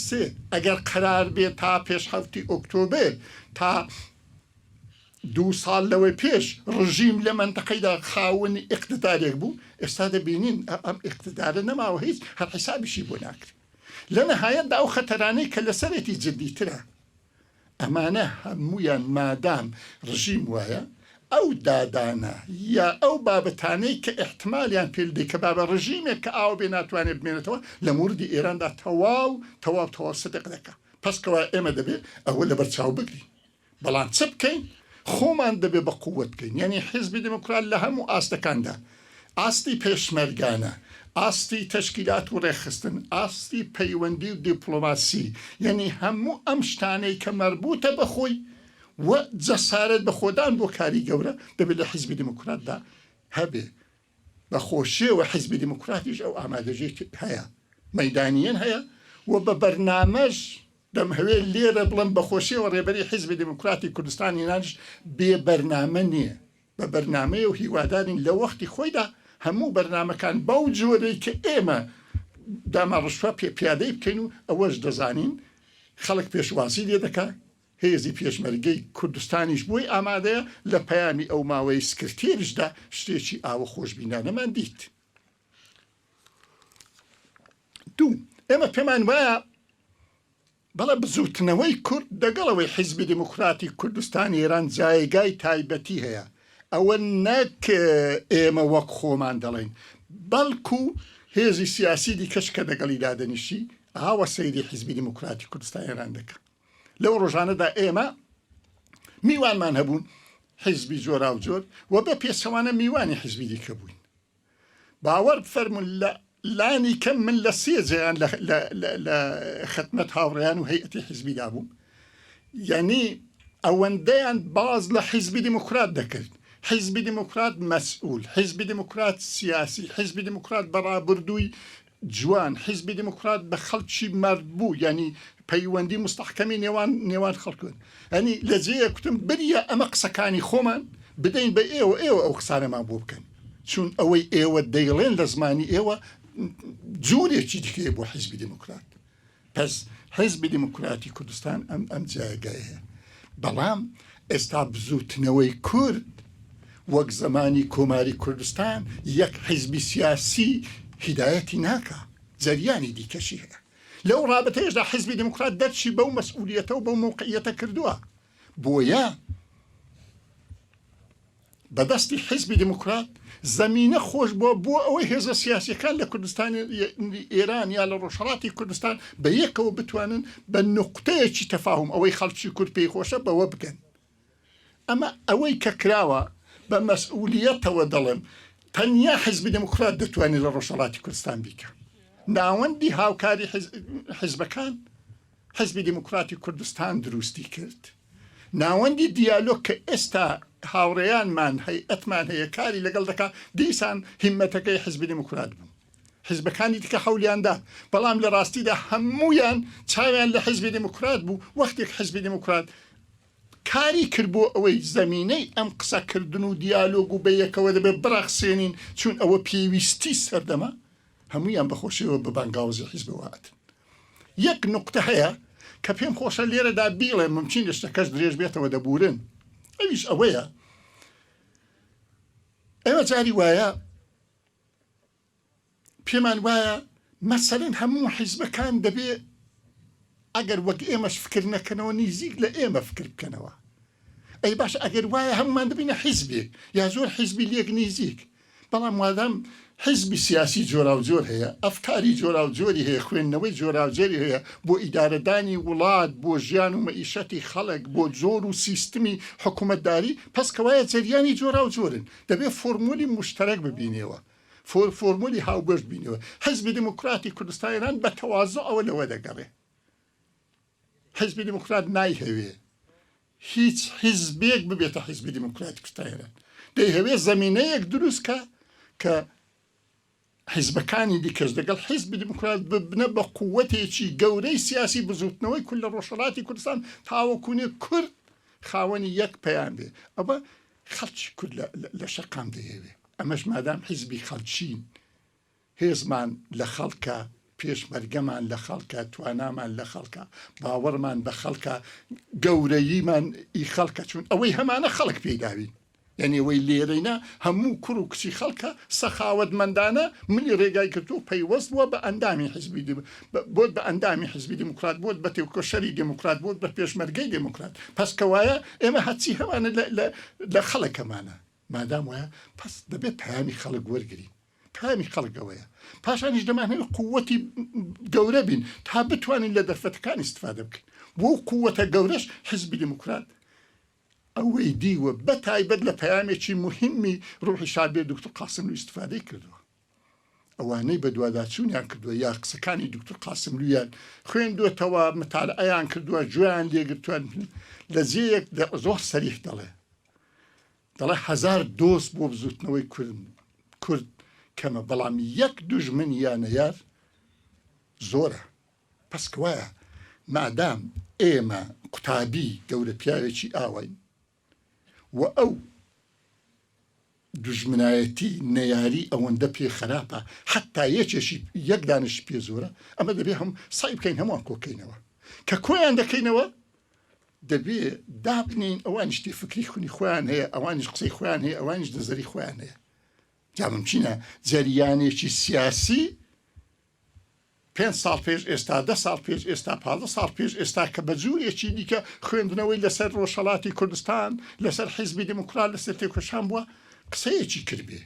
سێ، ئەگەر قەرار بێ تا پێش حەوتی ئۆکتۆبێر تا دوو ساڵ لەوە پێش ڕژیم لە مەنتەقەیدا خاوەنی ئیقتدارێک بوو، ئێستا دەبینین ئەم ئیقتدارە نەماوە هیچ هەر حیسابیشی بۆ ناکرێ. لە نەهایەتدا ئەو خەتەرانەی کە لەسەرێتی جدیترە. ئەمانە هەموویان مادام ڕژیم وایە ئەو دادانە یا ئەو بابەتانەی کە ئیحتمالیان پێ دەی کە بابە ڕژیمێک کە ئاوە بێ ناتوانێ بمێنێتەوە لە موردی ئێراندا تەواو تەواو تەواو سدق دەکا. پەس کەوایە ئێمە دەبێ ئەوە لەبەر چاو بگرین. بەڵام چ بکەین؟ خۆمان دەبێ بە قووەت بکەین. یانی حیزبی دێموکرات لە هەموو ئاستەکاندا، ئاستی پێشمەرگانە، ئاستی تەشکیلات و ڕێکخستن، ئاستی پەیوەندی و دیپڵۆماسی، یانی هەموو ئەم شتانەی کە مەربووتە بە خۆی و جەسارەت بە خۆدان بۆ کاری گەورە دەبێ لە حیزبی دێموکراتدا هەبێ. بە خۆشیەوە حیزبی دێموکراتیش ئەو ئامادەگیەی هەیە، مەیدانییەن هەیە و بە بەرنامەش دەمهەوێ لێرە بڵێم بە خۆشیەوە ڕێبەری حیزبی دێموکراتی کوردستانی ئێرانیش بێ بەرنامە نییە، بە بەرنامەیە و هیوادارین لە وەختی خۆیدا هەموو بەرنامەکان بەو جۆرەی کە ئێمە داماڕشتوە پێ پیادەی بکەین و ئەوەش دەزانین خەڵک پێشوازی لێ دەکا، هێزی پێشمەرگەی کوردستانیش بۆی ئامادەیە، لە پەیامی ئەو ماوەی سکرتێریشدا شتێکی ئاوە خۆشبینانەمان دیت. دوو، ئێمە پێمان وایە بەڵێ بزووتنەوەی کورد دەگەڵ ئەوەی حیزبی دێموکراتی کوردستانی ئێران جایگای تایبەتی هەیە، ئەوە نەک ئێمە وەک خۆمان دەڵێین، بەڵکوو هێزی سیاسی دیکەش کە دەگەڵی دادەنیشی ئاوا سەیری حیزبی دێموکراتی کوردستانی ئێران دەکا. لەو ڕۆژانەدا ئێمە میوانمان هەبوون، حیزبی جۆراوجۆر و بە پێچەوانە میوانی حیزبی دیکە بووین. باوەڕ بفەرموون لە لانی کەم من لە سێ جێیان لە خدمەت هاوڕێیان و هەیئەتی حیزبیدا بووم یعنی ئەوەندەیان باز لە حیزبی دیموکرات دەکرد حیزبی دیموکرات مەسئول حیزبی دیموکرات سیاسی حیزبی دیموکرات بە ڕابردووی جوان، حیزبی دیموکرات بە خەڵکی مەرد بوو یانی پەیوەندی موستەحکەمی نێوان نێوان خەڵک یانی لە جێیەک کوتم بریا ئەمە قسەکانی خۆمان بدەین بە ئێوە ئێوە ئەو قسانەمان بۆ بکەن چون ئەوەی ئێوە دەیڵێن لە زمانی ئێوە جورێکی دیکەیە بۆ حیزبی دیموکرات پس حیزبی دیموکراتی کوردستان ئەم ئەم جایگای هەیە بەڵام. ئێستا بزووتنەوەی کورد وەک زەمانی کۆماری کوردستان یەک حیزبی سیاسی هیدایەتی ناکا، جەریانی دیکەشی هەیە. لەو ڕابتەیەشدا حیزبی دێموکرات دەرکی بەو مەسئولیەتە و بەو مەوقعیەتە کردووە. بۆیە بە دەستی حیزبی دێموکرات زەمینە خۆش بووە بۆ ئەوەی هێزە سیاسیەکان لە کوردستانی ئێران یا لە ڕۆژهەڵاتی کوردستان بە یەکەوە بتوانن بە نوقتەیەکی تەفاهوم ئەوەی خەڵکی کورد پێی خۆشە بەوە بگەن. ئەمە ئەوەی کە کراوە بە مەسئولیەتەوە دەڵێم تەنیا حیزبی دێموکرات دەتوانێت لە ڕۆژهەڵاتی کوردستان بیکا. ناوەندی هاوکاری حیزبەکان حیزبی دێموکراتی کوردستان دروستی کرد. ناوەندی دیالۆگ کە ئێستا هاوڕێیانمان هەیئەتمان هەیە کاری لەگەڵ دەکا دیسان هیممەتەکەی حیزبی دێموکرات بوو. حیزبەکانی دیکە حەولیان دا بەڵام لە ڕاستیدا هەموویان چاویان لە حیزبی دێموکرات بوو. وەختێک حیزبی دێموکرات کاری کرد بۆ ئەوەی زەمینەی ئەم قسەکردن و دیالۆگ و بەیەکەوە دەبێت بڕەخسێنین چون ئەوە پێویستی سەردەمە، هەموویان بە خۆشیەوە بە بانگاوزی حیزبەوە هاتن. یەک نوقتە هەیە کە پێم خۆشە لێرەدا بیڵێم ممکینە شتەکەش درێژ بێتەوە دەبورن، ئەویش ئەوەیە ئێمە جاری وایە پێمان وایە مەسەلەن هەموو حیزبەکان دەبێ ئەگەر وەک ئێمەش فکر نەکەنەوە نیزیک لە ئێمە فکر بکەنەوە. ئەی باشە ئەگەر وایە هەموومان دەبینە حیزبێک یا زۆر حیزبی لێک نیزیک. بەڵام وادام حیزبی سیاسی جۆراوجۆر هەیە، ئەفکاری جۆراوجۆری هەیە، خوێندنەوەی جۆراوجۆری هەیە بۆ ئیدارەدانی وڵات، بۆ ژیان و مەئیشەتی خەڵک، بۆ جۆر و سیستمی حکوومەتداری، پەس کەوایە جەریانی جۆراوجۆرن. دەبێ فۆرمولی موشتەرەک ببینیەوە. فۆرمولی هاوبەش بینەوە. حیزبی دێموکراتی کوردستان ئێران بە تەوازوعەوە لەوە دەگەڕێ. حیزبی دێموکرات نایهەوێ هیچ حیزبێک ببێتە حیزبی دێموکراتی کوردستان ئێران. دەیهەوێ زەمینەیەک دروست کا کە حیزبەکانی دیکەش دەگەڵ حیزبی دێموکرات ببنە بە قووەتێکی گەورەی سیاسی بزووتنەوەی کورد لە ڕۆژهەڵاتی کوردستان تاوەکوونێ کورد خاوەنی یەک پەیام بێ. ئەوە خەڵکی کورد لە شەقام دەیەوێ. ئەمەش مادام حیزبی خەڵکین، هێزمان لە خەڵکە، پێشمەرگەمان لە خەڵکە، توانامان لە خەڵکە، باوەڕمان بە خەڵکە، گەورەییمان ئی خەڵکە، چون ئەوەی هەمانە خەڵک پێی داوین. یانی ئەوەی لێرەینە هەموو کوڕ و کچی خەڵکە، سەخاوەتمەندانە ملی ڕێگای گرتووە و پەیوەست بووە بە ئەندامی حیزبی بۆت بە ئەندامی حیزبی دێموکرات، بۆت بە تێکۆشەری دێموکرات، بۆت بە پێشمەرگەی دێموکرات. پەس کەوایە ئێمە هەرچی هەمانە لە خەڵک هەمانە. مادام وایە پەس دەبێت پەیامی خەڵک وەرگرین. پەیامی خەڵک ئەوەیە. پاشانیش دەمانهەوێت قووەتی گەورە بین تا بتوانین لە دەرفەتەکان ئیستفادە بکەین. بۆ قووەتە گەورەش حیزبی دێموکرات ئەوەی دیوە بە تایبەت لە پەیامێکی موهیمی ڕوحی شاد بێ دوکتور قاسملوو ئیستفادەی کردووە. ئەوانەی بەدواداچوونیان کردووە یا قسەکانی دوکتور قاسملوویان خوێندووەتەوە، متالعەیان کردووە، گوێیان لێگرتووە، لە جێیەک زۆر سەریح دەڵێ دەڵێ هەزار دۆست بۆ بزووتنەوەی کورد کورد کەمە بەڵام یەک دوژمن یا نەیار زۆرە. پەس کەوایە مادام ئێمە قوتابی گەورە پیاوێکی ئاواین و ئەو دوژمنایەتی نەیاری ئەوەندە پێ خراپە حەتتا یەکێکی یەک دانشی پێ زۆرە ئەمە دەبێ هەم سەعی بکەین هەمووان کۆکەینەوە کە کۆیان دەکەینەوە دەبێ دابنین ئەوانیش تێفکری خونی خۆیان هەیە ئەوانیش قسەی خۆیان هەیە ئەوانیش نەزەری خۆیان هەیە جا ممکنە جەریانێکی سیاسی پێنج ساڵ پێش ئێستا، دە ساڵ پێش ئێستا، 15 ساڵ پێش ئێستا کە بە جورێکی دیکە خوێندنەوەی لەسەر ڕۆژهەڵاتی کوردستان، لەسەر حیزبی دێموکرات، لەسەر تێکۆشان بووە، قسەیەکی کردبێ.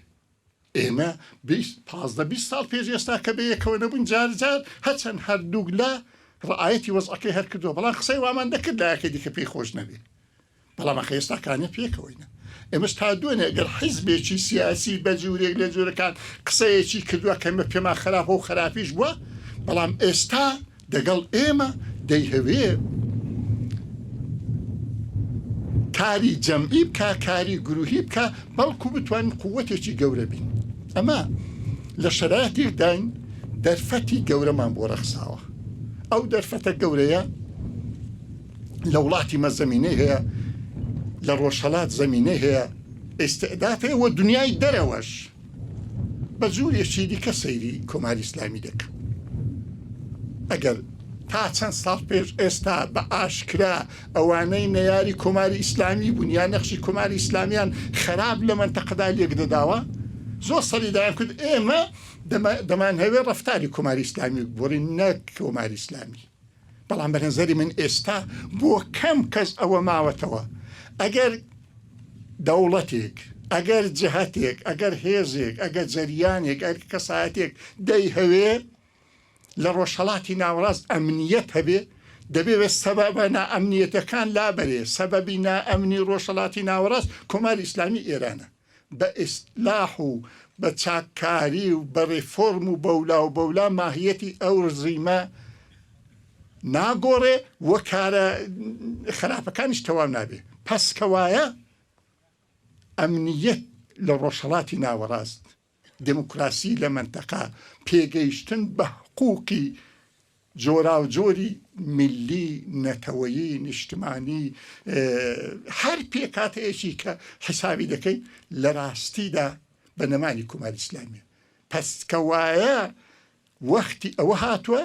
ئێمە 20، 15، 20 ساڵ پێش ئێستا کە بە یەکەوە نەبووین جار جار هەرچەند هەردووک لا ڕعایەتی وەزعەکەی هەر کردووە، بەڵام قسەی وامان دەکرد لایەکەی دیکە پێی خۆش نەبێ. بەڵام ئەخە ئێستاکانێ پێکەوەینە. ئێمەش تا دوێنێ گەر حیزبێکی سیاسی بە جورێک لە جورەکان قسەیەکی کردوە کە ئێمە پێمان خراپە و خراپیش بوە، بەڵام ئێستا دەگەڵ ئێمە دەیهەوێ کاری جەمعی بکا، کاری گروهی بکا، بەڵکو بتوانین قوەتێکی گەورە بین. ئەمە لە شەرایتێکداین دەرفەتی گەورەمان بۆ ڕەخساوە. ئەو دەرفەتە گەورەیە لە وڵاتی مە زەمینەی هەیە، لە ڕۆژهەڵات زەمینەی هەیە، ئیستعداد هەیە و دنیای دەرەوەش بە جورێکی دیکە سەیری کۆماری ئیسلامی دەکا. ئەگەر. تا چەند ساڵ پێش ئێستا بە ئاشکرا ئەوانەی نەیاری کۆماری ئیسلامی بوون یا نەخشی کۆماری ئیسلامیان خەراپ لە مەنتەقەدا لێک دەداوە زۆر سەری دایان کرد ئێمە دەمانهەوێ ڕەفتاری کۆماری ئیسلامی بگۆڕین نەک کۆماری ئیسلامی. بەڵام بە نەزەری من ئێستا بۆ کەم کەس ئەوە ماوەتەوە ئەگەر دەوڵەتێک، ئەگەر جهتێک، ئەگەر هێزێک، ئەگەر جەریانێک، ئەگەر کەسایەتێک دەیهەوێ لە ڕۆژهەڵاتی ناوەڕاست ئەمنیەت هەبێ، دەبێ سەبەبە نائەمنیەتەکان لابەرێ، سەبەبی نائەمنی ڕۆژهەڵاتی ناوەڕاست کۆماری ئیسلامی ئێرانە. بە ئیسلاح و بە چاککاری و بە ڕێفۆرم و بەولا و بەولا ماهیەتی ئەو ڕژیمە ناگۆڕێ و کارە خراپەکانیش تەواو نابێ. پەس کەوایە ئەمنیەت لە ڕۆژهەڵاتی ناوەڕاست، دێموکراسی لە مەنتەقە، پێگەیشتن بە حقووقی جۆراوجۆری میللی، نەتەوەیی، نیشتمانی، هەر پێکهاتەیەکی کە حیسابی دەکەی لە ڕاستیدا بە نەمانی کۆماری ئیسلامیە. پەس کە وایە وەختی ئەوە هاتووە،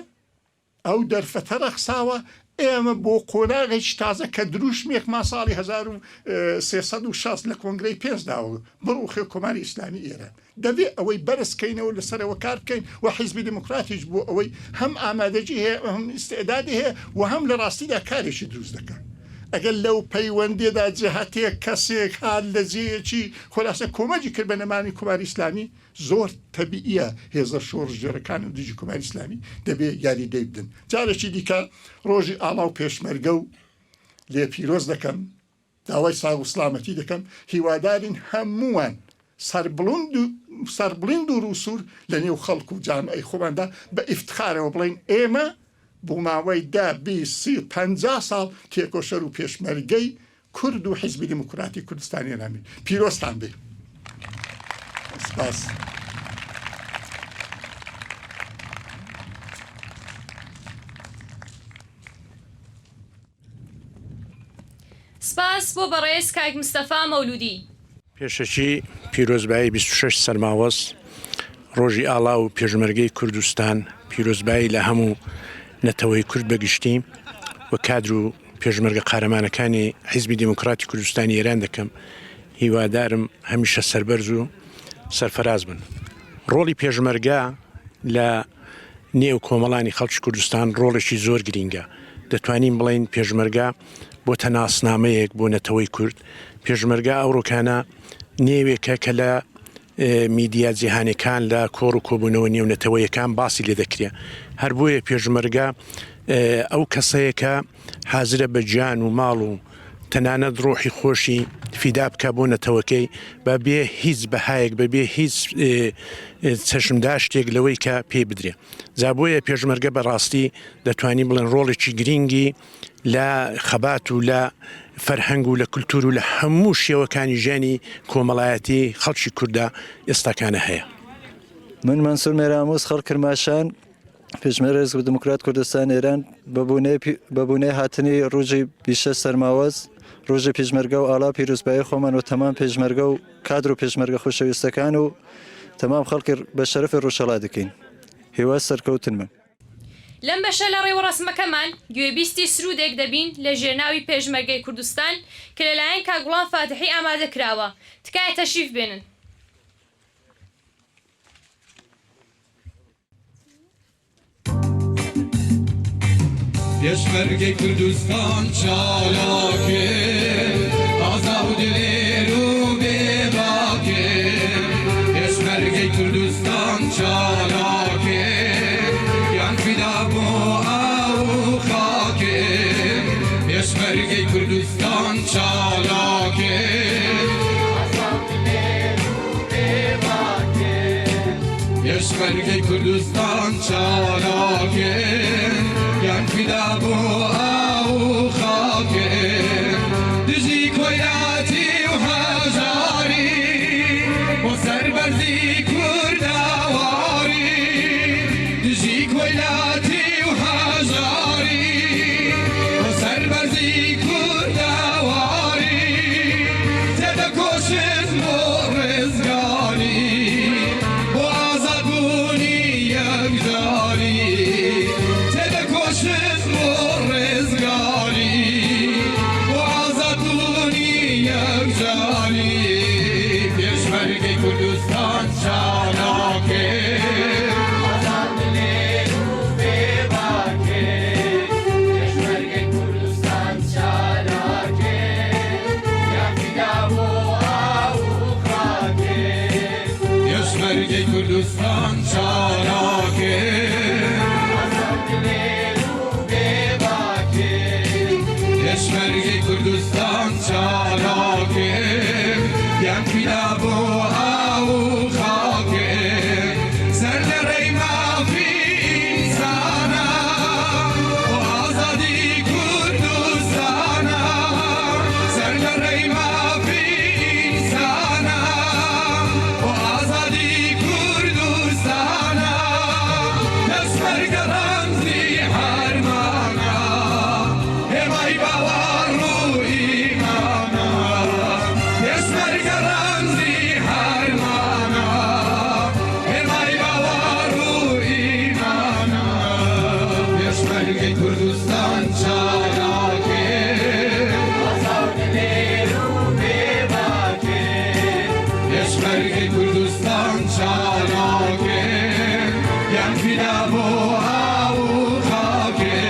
ئەو دەرفەتە ڕەخساوە، ئێمە بۆ قۆناغێکی تازە کە دروشمێکمان ساڵی 1360 لە کۆنگرەی پێنج داوە، بڕوخێ کۆماری ئیسلامی ئێران. دەبێ ئەوەی بەرز کەینەوە لەسەرەوە کار بکەین و حیزبی دێموکراتیش بۆ ئەوەی هەم ئامادەگی هەیە و هەم ئیستعدادی هەیە و هەم لە ڕاستیدا کارێکی دروست دەکا. ئەگەر لەو پەیوەندییەدا جهتێک، کەسێک هات لە جێیەکی خولاسە کۆمەکی کرد بە نەمانی کۆماری ئیسلامی، زۆر تەبیعییە هێزە شۆڕشگێڕەکان و دژی کۆماری ئیسلامی دەبێ یاریدەی بدەن. جارێکی دیکە ڕۆژی ئاڵا و پێشمەرگە و لێ پیرۆز دەکەم. داوای ساغ و سڵامەتی دەکەم، هیوادارین هەمووان سەربڵند و سەربڵیند و ڕووسوور لە نێو خەڵک و جامعەی خۆماندا بە ئیفتخارەوە بڵێین ئێمە بۆ ماوەی دە، 20، 30، 50 ساڵ تێکۆشەر و پێشمەرگەی کورد و حیزبی دیموکراتی کوردستانی ئێران بین. پیرۆزتان بێ. سپاس. سپاس بۆ بەڕێز کاک مستەفا مەولوودی. پێشەکی پیرۆزبایی 26 سەرماوەز ڕۆژی ئاڵا و پێشمەرگەی کوردستان پیرۆزبایی لە هەموو نەتەوەی کورد بە گشتی و کادر و پێشمەرگە قارەمانەکانی حیزبی دێموکراتی کوردستانی ئێران دەکەم هیوادارم هەمیشە سەربەرز و سەرفەراز بن. ڕۆڵی پێشمەرگە لە نێو کۆمەڵانی خەڵکی کوردستان ڕۆڵێکی زۆر گرینگە، دەتوانین بڵێین پێشمەرگە بۆتە ناسنامەیەک بۆ نەتەوەی کورد، پێشمەرگە ئەوڕۆکانە نێوێکە کە لە میدیا جیهانیەکان لە کۆڕ و کۆبوونەوە نێونەتەوەیەکان باسی لێ دەکرێ، هەر بۆیە پێشمەرگە ئەو کەسەیە کە حازرە بە گیان و ماڵ و تەنانەت ڕۆحی خۆشی فیدا بکا بۆ نەتەوەکەی بە بێ هیچ بەهایەک بە بێ هیچ چەشمداشتێک لەوەی کە پێی بدرێ جا بۆیە پێشمەرگە بەڕاستی دەتوانین بڵێن ڕۆڵێکی گرینگی لە خەبات و لە فەرهەنگ و لە کولتور و لە هەموو شێوەکانی ژیانی کۆمەڵایەتی خەڵکی کووردا ئێستاکانە هەیە. من مەنسوور مێراموز خەڵک کرماشان پێشمەرگەی حزب دموکرات کوردستان ئێران بە بوونەی هاتنی ڕوژی 26 سەرماوەز ڕۆژی پێشمەرگە و ئاڵا پیرۆزبایی خۆمان و تەمام پێشمەرگە و کادر و پێشمەرگە خۆشەویستەکان و تەمام خەڵکی بە شەرەفی ڕۆژهەڵات دەکەین هیوا سەرکەوتن من. لەم بەشە لە ڕێوڕەسمەکەمان گوێبیستی سروودێک دەبین لە ژێرناوی پێشمەرگەی کوردستان کە لەلایەن کاک گوڵان فاتحی ئامادە کراوە، تکایە تەشریف بێنن. پێشمەرگەی کوردستان چالاکێ ئازا و دلێر و بێباکێ پێشمەرگەی کوردستان چالاکێ گیان فیدا بۆ ئاو و خاکێ پێشمەرگەی کوردستان چالاکێ پێشمەرگەی کوردستان چالاکێ گیان فیدا بۆ ئاو و خاکێ دژی کۆیلاتی و هەژاری بۆ سەربەرزی کوردەواری دژی کۆیلاتی و هەژاری بۆ سەربەرزی کوردەواری تێدەکۆشن بۆ ڕزگاری بۆ ئازادبوونی یەکجاری تێدەکۆشن. جاری پێشمەرگەی کوردستان چالاکێ. پێشمەرگەی کوردستان چالاکێ. پێشمەرگەی کوردستان چالاکێ گیان فیدا بۆ ئاو و خاکێ سەر لە ڕێی مافی ئینسانە بۆ ئازادی کوردستانە سەر لە ڕێی مافی ئینسانە بۆ ئازادی کوردستانە پێشمەرگە ڕەمزی هەرمانە هێمای باوەڕ و ئیمانە پێشمەرگە ڕەمزی هەرمانە هێمای باوەڕ و ئیمانە پێشمەرگەی کوردستان چالاکێ پێشمەرگەی کوردستان چالاکێ گیان فیدا بۆ ئاو و خاکێ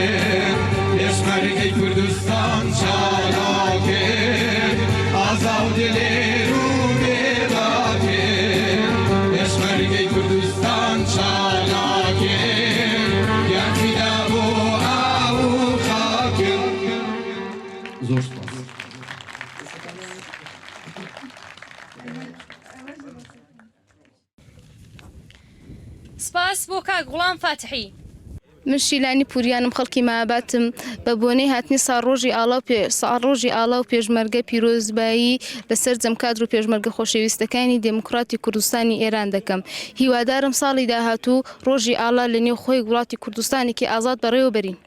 پێشمەرگەی کوردستان چالاکێ ئازا و دلێر و بێباکێ پێشمەرگەی کوردستان چالاکێ گیان فیدا بۆ ئاو و خاکێ. زۆر سوپاس. سپاس بۆ کاک غوڵام فاتحی. من شیلانی پوریانم خەڵکی مەهاباتم بە بۆنەی هاتنی ساڵڕۆژی ئاڵا و ساڵڕۆژی ئاڵا و پێشمەرگە پیرۆزبایی لە سەرجەم کادر و پێشمەرگە خۆشەویستەکانی دێموکڕاتی کوردستانی ئێران دەکەم هیوادارم ساڵی داهاتوو ڕۆژی ئاڵا لە نێو خۆی وڵاتی کوردستانێکی ئازاد بەڕێوە بەرین.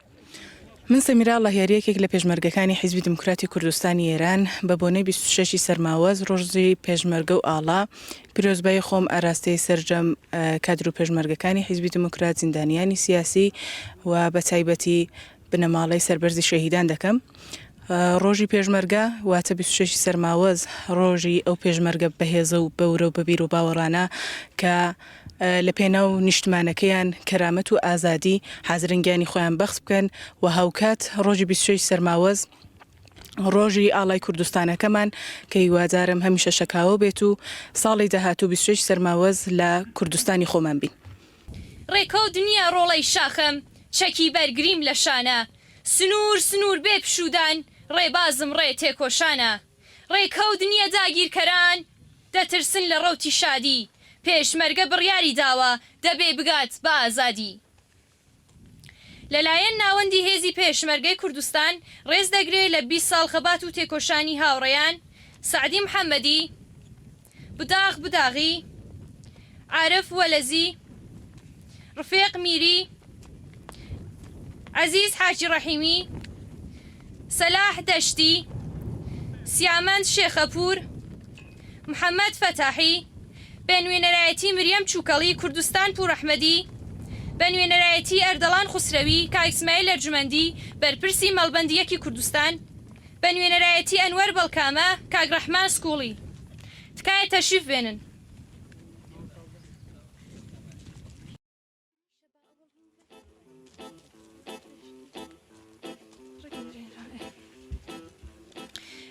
من سەمیرا ئەڵاهیاری یەکێک لە پێشمەرگەکانی حیزبی دێموکراتی کوردستانی ئێران بە بۆنەی 26 ی سەرماوەز ڕۆژی پێشمەرگە و ئاڵا پیرۆزبایی خۆم ئاراستەی سەرجەم کادر و پێشمەرگەکانی حیزبی دێموکرات، زیندانیانی سیاسی و بە تایبەتی بنەماڵەی سەربەرزی شەهیدان دەکەم. ڕۆژی پێشمەرگە واتە 26 ی سەرماوەز ڕۆژی ئەو پێشمەرگە بەهێزە و بەورە و بە بیر و باوەڕانە کە لە پێناو نیشتمانەکەیان، کەرامەت و ئازادی حازرن گیانی خۆیان بەخت بکەن و هاوکات ڕۆژی 26 سەرماوەز ڕۆژی ئاڵای کوردستانەکەمان کە هیوادارم هەمیشە شەکاوە بێت و ساڵی داهاتوو 26 سەرماوەز لە کوردستانی خۆمان بین. ڕێکەوت نییە ڕۆڵەی شاخم چەکی بەرگریم لە شانە سنوور سنوور بێ پشوودان ڕێبازم ڕێ تێکۆشانە ڕێکەوت نییە داگیرکەران دەترسن لە ڕەوتی شادی، پێشمەرگە بڕیاری داوە دەبێ بگات بە ئازادی. لەلایەن ناوەندی هێزی پێشمەرگەی کوردستان ڕێز دەگرێ لە 20 ساڵ خەبات و تێکۆشانی هاوڕێیان سەعدی محەمەدی، بداغ بداغی، عارف وەلەزی، ڕفێق میری، عەزیز حاجی ڕەحیمی، سەلاح دەشتی، سیامەند شێخەپوور، محەمەد فەتاحی، بە نوێنەرایەتی مریەم چوکەڵی، کوردستان پوورئەحمەدی، بە نوێنەرایەتی ئەردەڵان خوسرەوی، کاک سمایل ئەرجومەندی، بەرپرسی مەڵبەندی یەکی کوردستان، بە نوێنەرایەتی ئەنوەر بەڵکامە، کاک ڕەحمان سکوڵی. تکایە تەشریف بێنن.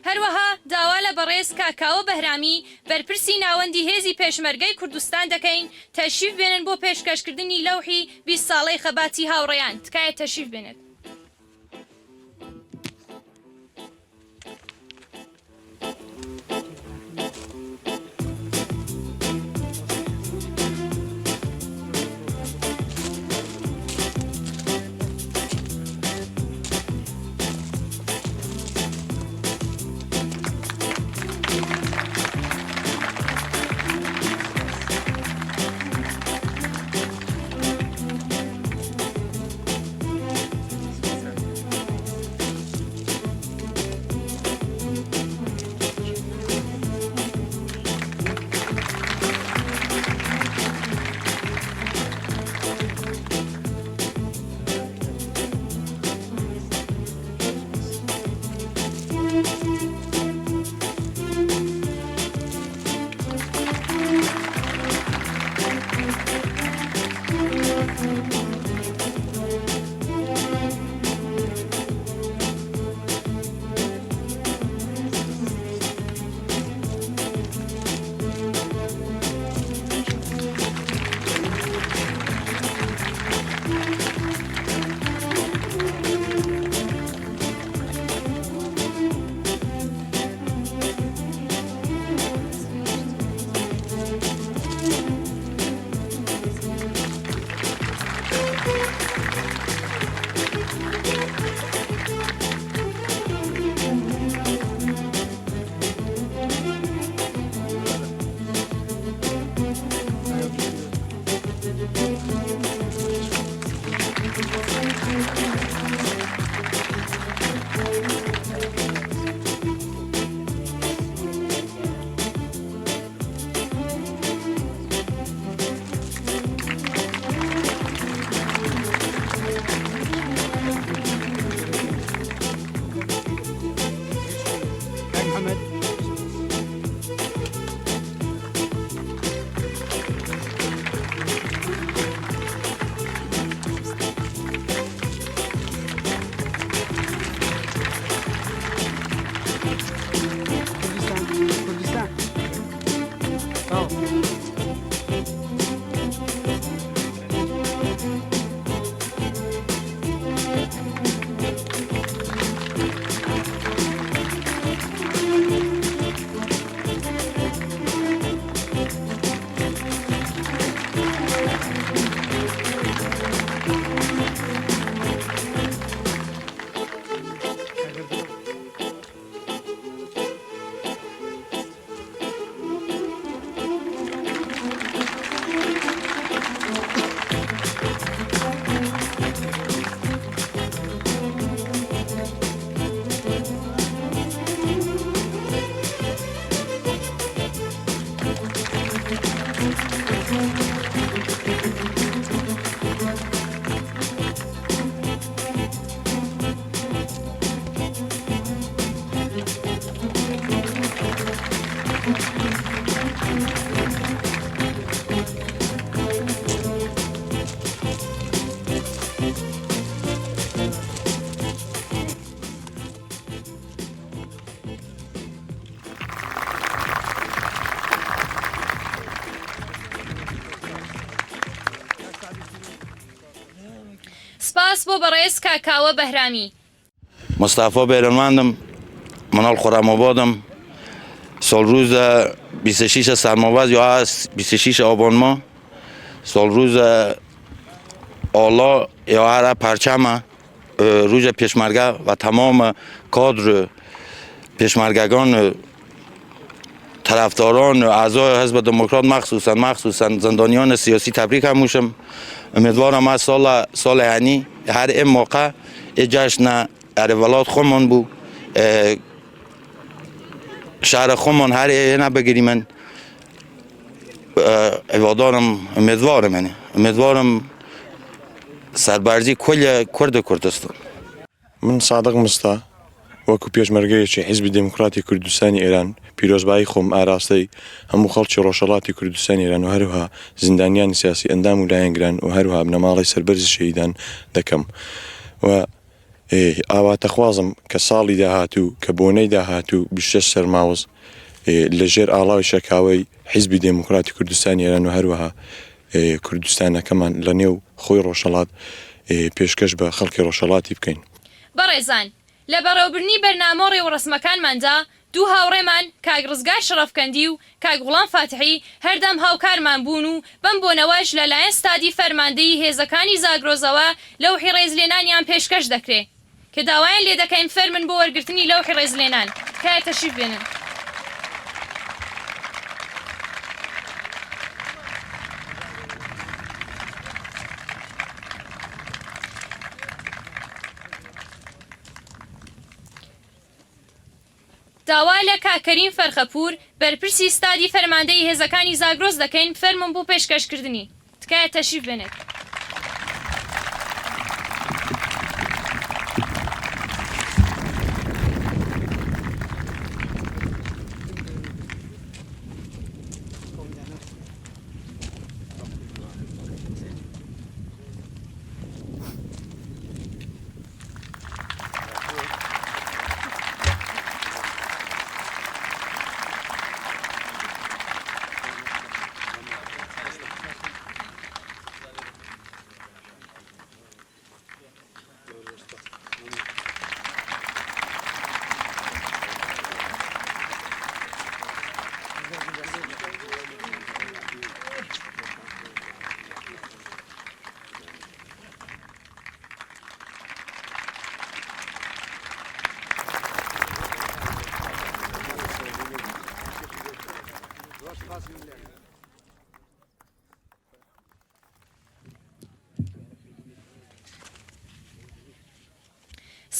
هەروەها داوا لە بەڕێز کاک کاوە بەهرامی بەرپرسی ناوەندی هێزی پێشمەرگەی کوردستان دەکەین تەشریف بێنن بۆ پێشکەشکردنی لەوحی 20 ساڵەی خەباتی هاوڕێیان تکایە تەشریف بێنێت. سپاس بۆ بەڕێز کاک کاوە بەهرامی. مستەفا بێرەنوەندم مناڵ خۆرەمابادم ساڵ روز 26 سرماوز یا از 26 آبان ماه سال روز آلا یا هر پرچم روز پیشمرگه و تمام کادر پیشمرگگان طرفداران اعضای حزب دموکرات مخصوصا مخصوصا زندانیان سیاسی تبریک هموشم امیدوارم از سال سال هنی هر این موقع جشن ار ولات خودمان بو شهر خودمان هر اینا بگیریم من امیدوارم امیدوارم یعنی امیدوارم سربرزی کل کرد کردستان. من سادق مستا وەکو پێشمەرگەیەکی حیزبی دێموکڕاتی کوردستانی ئێران پیرۆزبایی خۆم ئاراستەی هەموو خەڵکی ڕۆژهەڵاتی کوردستانی ئێران و هەروەها زیندانیانی سیاسی ئەندام و لایەنگران و هەروەها بنەماڵەی سەربەرزی شەهیدان دەکەم و ئاواتەخوازم کە ساڵی داهاتوو کە بۆنەی داهاتوو 26 سەرماوەز لە ژێر ئاڵاوی شەکاوەی حیزبی دێموکڕاتی کوردستانی ئێران و هەروەها کوردستانەکەمان لە نێو خۆی ڕۆژهەڵات پێشکەش بە خەڵکی ڕۆژهەڵاتی بکەین. بەڕێزان، لە بەڕێوەبردنی بەرنامە و ڕێوڕەسمەکانماندا دوو هاوڕێمان کاک ڕزگار شەڕەفکەندی و کاک غوڵام فاتحی هەردەم هاوکارمان بوون و بەم بۆنەوەش لە لایەن ستادی فەرماندەیی هێزەکانی زاگرۆزەوە لەوحی ڕێزلێنانیان پێشکەش دەکرێ. کە داوایان لێ دەکەین فەرمن بۆ وەرگرتنی لەوحی ڕێزلێنان تکایە تەشریف بێنن. داوا لە کاک کەریم فەرخەپوور، بەرپرسی ستادی فەرماندەیی هێزەکانی زاگرۆس دەکەین بفەرموون بۆ پێشکەشکردنی. تکایە تەشریف بێنێت.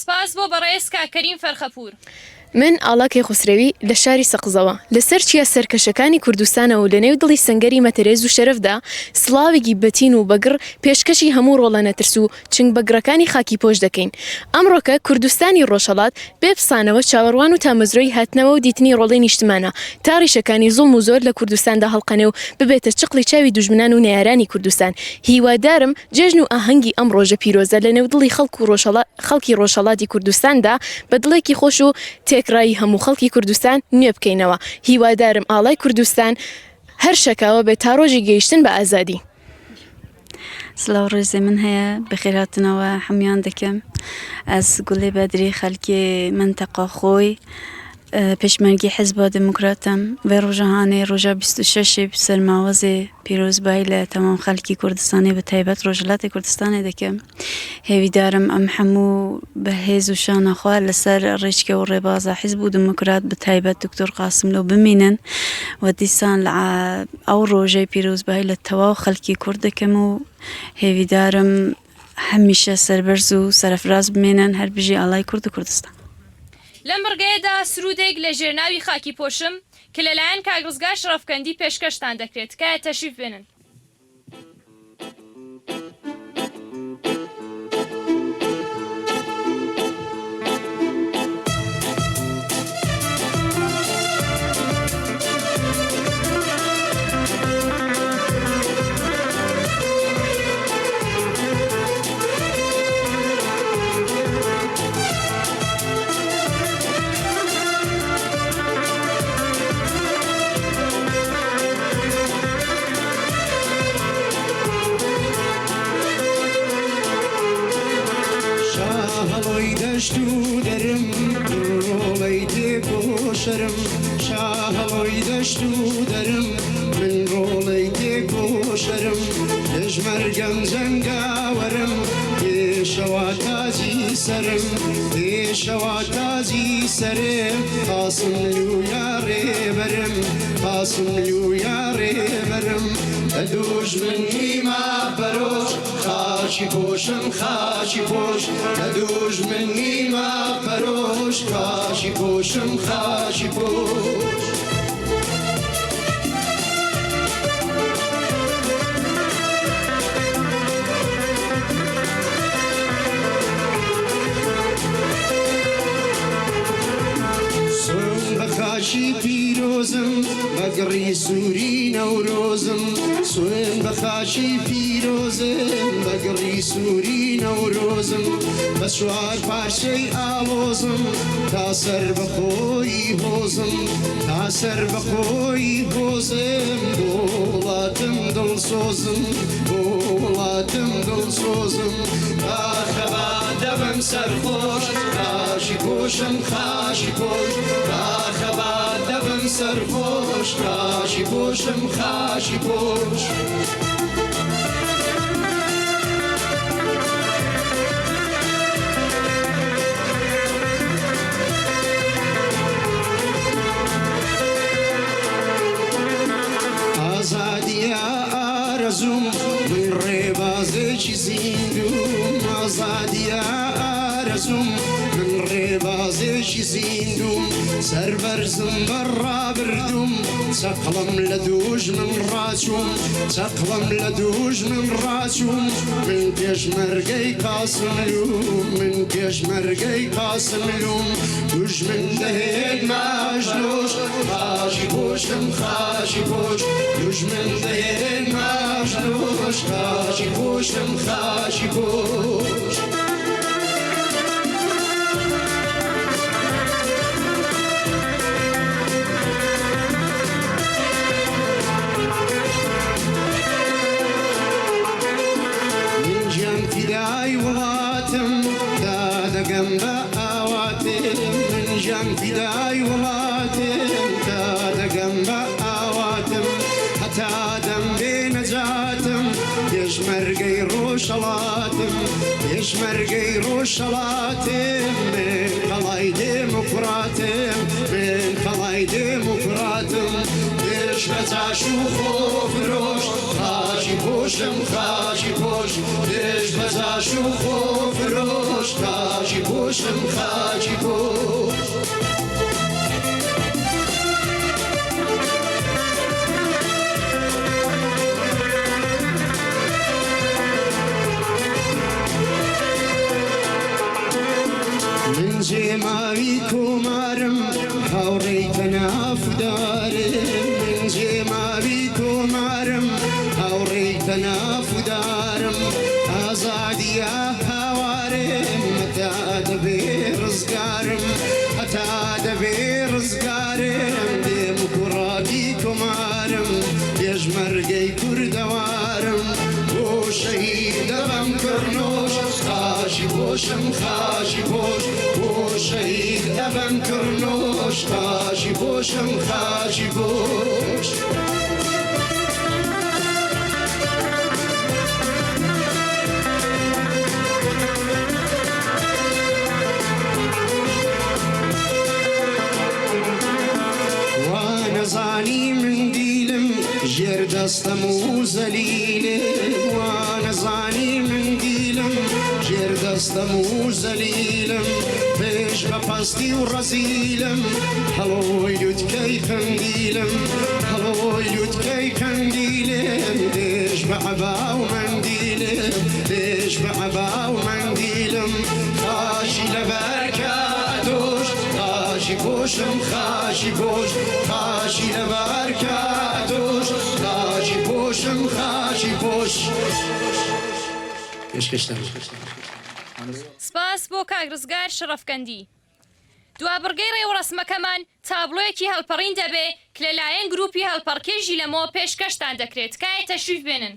سپاس بۆ بەڕێز کاک کەریم فەرخەپوور. من ئاڵا کەیخوسرەوی لە شاری سەقزەوە، لە سەر چیا سەرکەشەکانی کوردستانەوە و لە نێو دڵی سەنگەری مەتەرێز و شەرەفدا سڵاوێکی بەتین و بەگڕ پێشکەشی هەموو ڕۆڵە نەترس و چنگ بەگڕەکانی خاکی پۆش دەکەین. ئەمڕۆکە کوردستانی ڕۆژهەڵات بێ پسانەوە چاوەڕوان و تامەزرۆی هاتنەوە و دیتنی ڕۆڵەی نیشتمانە تا ڕیشەکانی زوڵم و زۆر لە کوردستاندا هەڵقەنێ و ببێتە چقڵی چاوی دوژمنان و نەیارانی کوردستان. هیوادارم جێژن و ئاهەنگی ئەم ڕۆژە پیرۆزە لە نێو دڵی خەڵک و خەڵکی ڕۆژهەڵاتی کوردستاندا بە دڵێکی خۆش و تێکڕایی هەموو خەڵکی کوردستان نوێ بکەینەوە. هیوادارم ئاڵای کوردستان. هەر شەکاوە بێت تا ڕۆژی گەیشتن بە ئازادی. سڵاو ڕێزێ من هەیە بەخێرهاتنەوە هەموان دەکەم ئەز گوڵێ بەدری خەلکێ مەنتەقا خۆی پێشمەرگی حزبا دموکراتم ڤێ ڕۆژە هانێ ڕۆژا 26 سەرماوەزێ پیرۆزبایی لە تەمام خەلکی کوردستانێ بە تایبەت ڕۆژهەلاتی کوردستانێ دەکەم هێویدارم ئەم هەموو بە هێز و شانە خوا لەسەر ڕێچکە و ڕێبازە حیزب و دموکرات بە تایبەت دکتۆر قاسملۆ بمینن و دیسان لە ئەو ڕۆژەی پیرۆزبایی لە تەواو خەلکی کورد دەکەم و هێویدارم هەمیشە سەربەرز و سەرەفراز بمێنن هەر بژی ئاڵای کورد و کوردستان. لەم بڕگەیەدا سروودێک لە ژێر ناوی خاکی پۆشم کە لە لایەن کاک ڕزگار شەڕەفکەندی پێشکەشتان دەکرێت تکایە تەشریف بێنن. شاهەڵۆی دەشت و دەرم ڕۆڵەی تێکۆشەرم شاهەڵۆی دەشت و دەرم من ڕۆڵەی تێکۆشەرم پێشمەرگەم جەنگاوەرم پێشەوا تاجی سەرم پێشەوا تاجی سەرم قاسملوو یا ڕێبەرم قاسملوو یا ڕێبەرم لە دوژمن نیمە پەرۆش خاکی پۆشم خاکی پۆش لە دوژمن نیمە پەرۆش خاکی پۆشم خاکی پۆش. سوێند بە خاکی پیرۆزم بە گڕی سووری نەورۆزم سوێند بە خاکی پیرۆزم بە گڕی سووری نەورۆزم بە چوار پارچەی ئاڵۆزم تا سەربەخۆیی هۆزم تا سەربەخۆیی هۆزم بۆ وڵاتم دڵسۆزم بۆ وڵاتم دڵسۆزم با خەبات دەبم سەرخۆش خاشی پۆشم خاشی پۆش با خەبات دەبم سەرخۆش خاشی پۆشم خاشی پۆش. ئازادیە ئارەزووم من ڕێبازێکی زیندووم ئازادیە ئارەزووم من ڕێبازێکی زیندووم سەربەرزم بە ڕابردووم چەقڵم لە دووژمن ڕاچووم چەقڵم لە دووژمن ڕاچووم من پێشمەرگەی قاسملووم من پێشمەرگەی قاسملووم دوژمن دەهێنمە ئەژنۆش خاکی پۆشم خاکی پۆش دوژمن دەهێنمە ئەژنۆش خاکی پۆشم خاکی پۆش. من گیان فیدای وڵاتم تا دەگەم بە ئاواتم من گیان فیدای وڵاتم تا دەگەم بە ئاواتم هەتا دەم بێ نەجاتم پێشمەرگەی ڕۆژهەڵاتم پێشمەرگەی ڕۆژهەڵاتم من قەڵای دێموکڕاتم من قەڵای دێموکڕاتم دژ بە جاش و خۆفرۆش خاکی پۆشم خاکی پۆش دژ بە جاش و خۆفرۆش خاکی پۆشم خاکی پۆش. من جێماوی کۆمارم هاوڕێی تەناف دارم من جێماوی کۆمارم هاوڕێی تەناف دارم ئازادیە هاوارم هەتا دەبێ ڕزگارم هەتا دەبێ ڕزگارم دێموکڕاتی کۆمارم. پۆشم خاچی پۆش بۆ شەهید ئەبەم کڕنۆش خاچی پۆشم خاچی پۆش. وا نەزانی من دیلم ژێر دەستەم و زەلیلم وا نەزانی من دیلم ژێر دەستەم و زەلیلم پێش بە پەستی و ڕەزیلم هەڵۆی لوتکەی قەندیلم هەڵۆی لوتکەی قەندیلم دێش بە عەبا و مەندیلم دێش بە عەبا و مەندیلم خاچی لەبەر کە ئەتۆش خاچی پۆشم خاچی پۆش خاچی لەبەر کە ئەتۆش خاچی پۆشم خاچی پۆش پێشکەشتان. سپاس بۆ کاک ڕزگار شەڕەفکەندی. دوا بڕگەی ڕێوڕەسمەکەمان تابڵۆیەکی هەڵپەڕین دەبێ کە لە لایەن گرووپی هەڵپەڕکێ ژیلەمۆ پێشکەشتان دەکرێ تکایە تەشریف بێنن.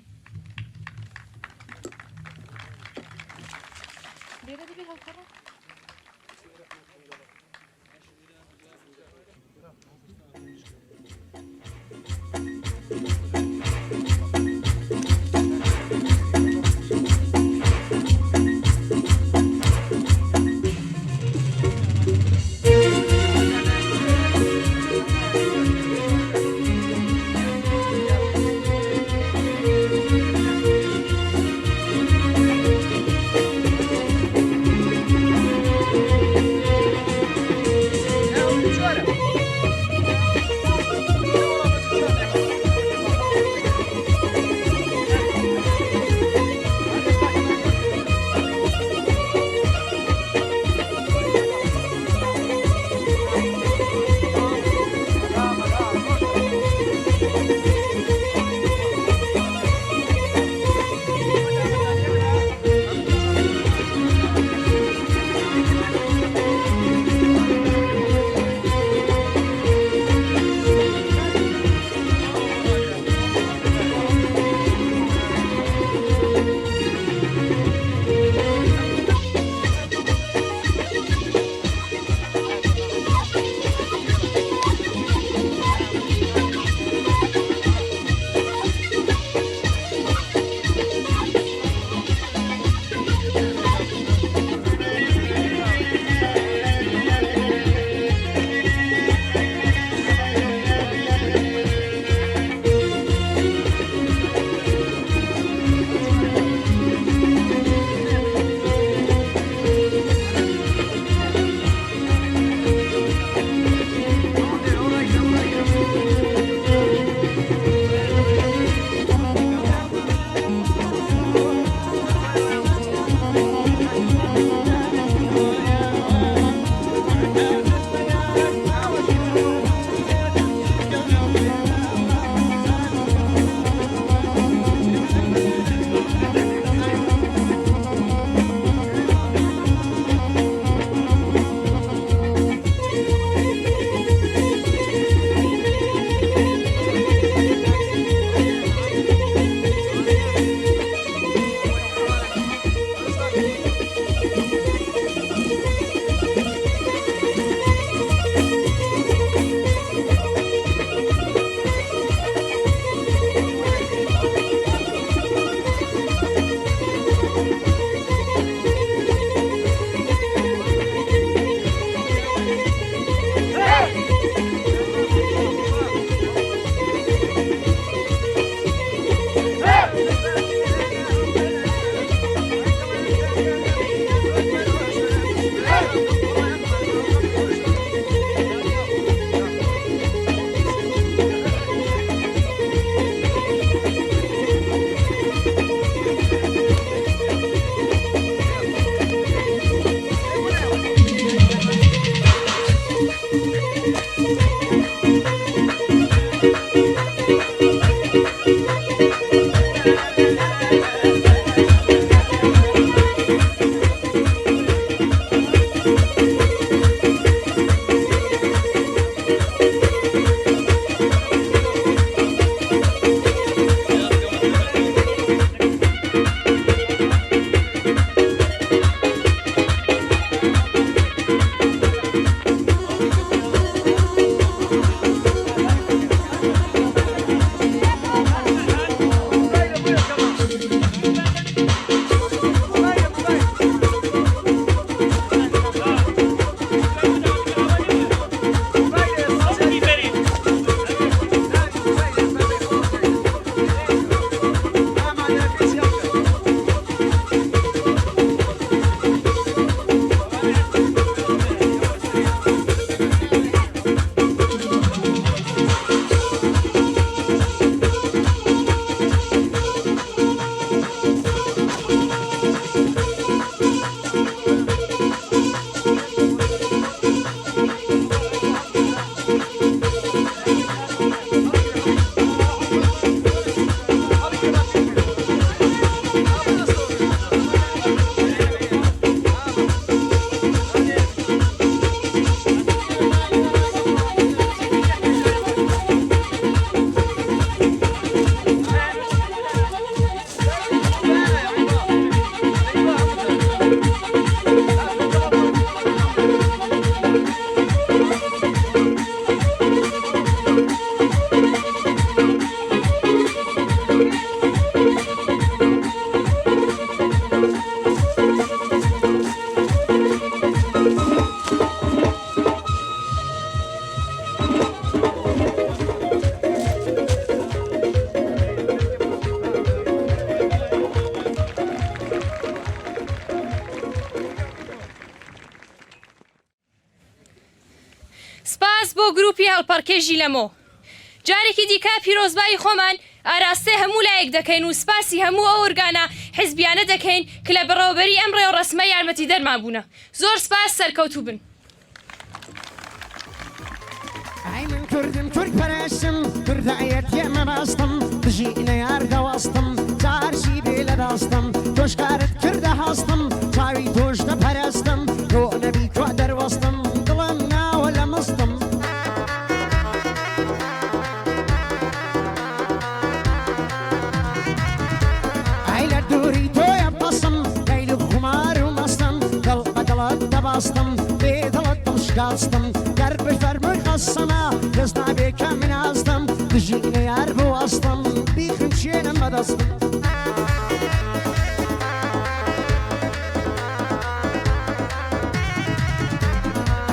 سپاس بۆ گروپی هەڵپەڕکێ ژیلەمۆ. جارێکی دیکە پیرۆزبایی خۆمان ئاراستەی هەموو لایەک دەکەین و سپاسی هەموو ئەو ئۆرگانە حیزبیانە دەکەین کە لە بەڕێوەبەریی ئەم ڕێوڕەسمە یارمەتیدەرمان بوونە. زۆر سپاس، سەرکەوتوو بن. ئەی من کوردم کورد پەرستم کوردایەتیە مەبەستم دژی نەیار دەوەستم جارچی بێ لە دەستم تۆش کارت کردە هەستم چاوی تۆش دەپەرستم تۆ نەبی کوا دەروەستم دڵم ناوە لە مستم. ئەی لە دووری تۆیە بەسم لەیل و خومار و مەستم دڵ بە دڵت دەبەستم بێ دڵت دڵ شکاستم گەر بفەرمووی خەستمە کەس نابێ کە من ئاستم دژی نەیار بوەستم بیخنچێنم بە دەستم.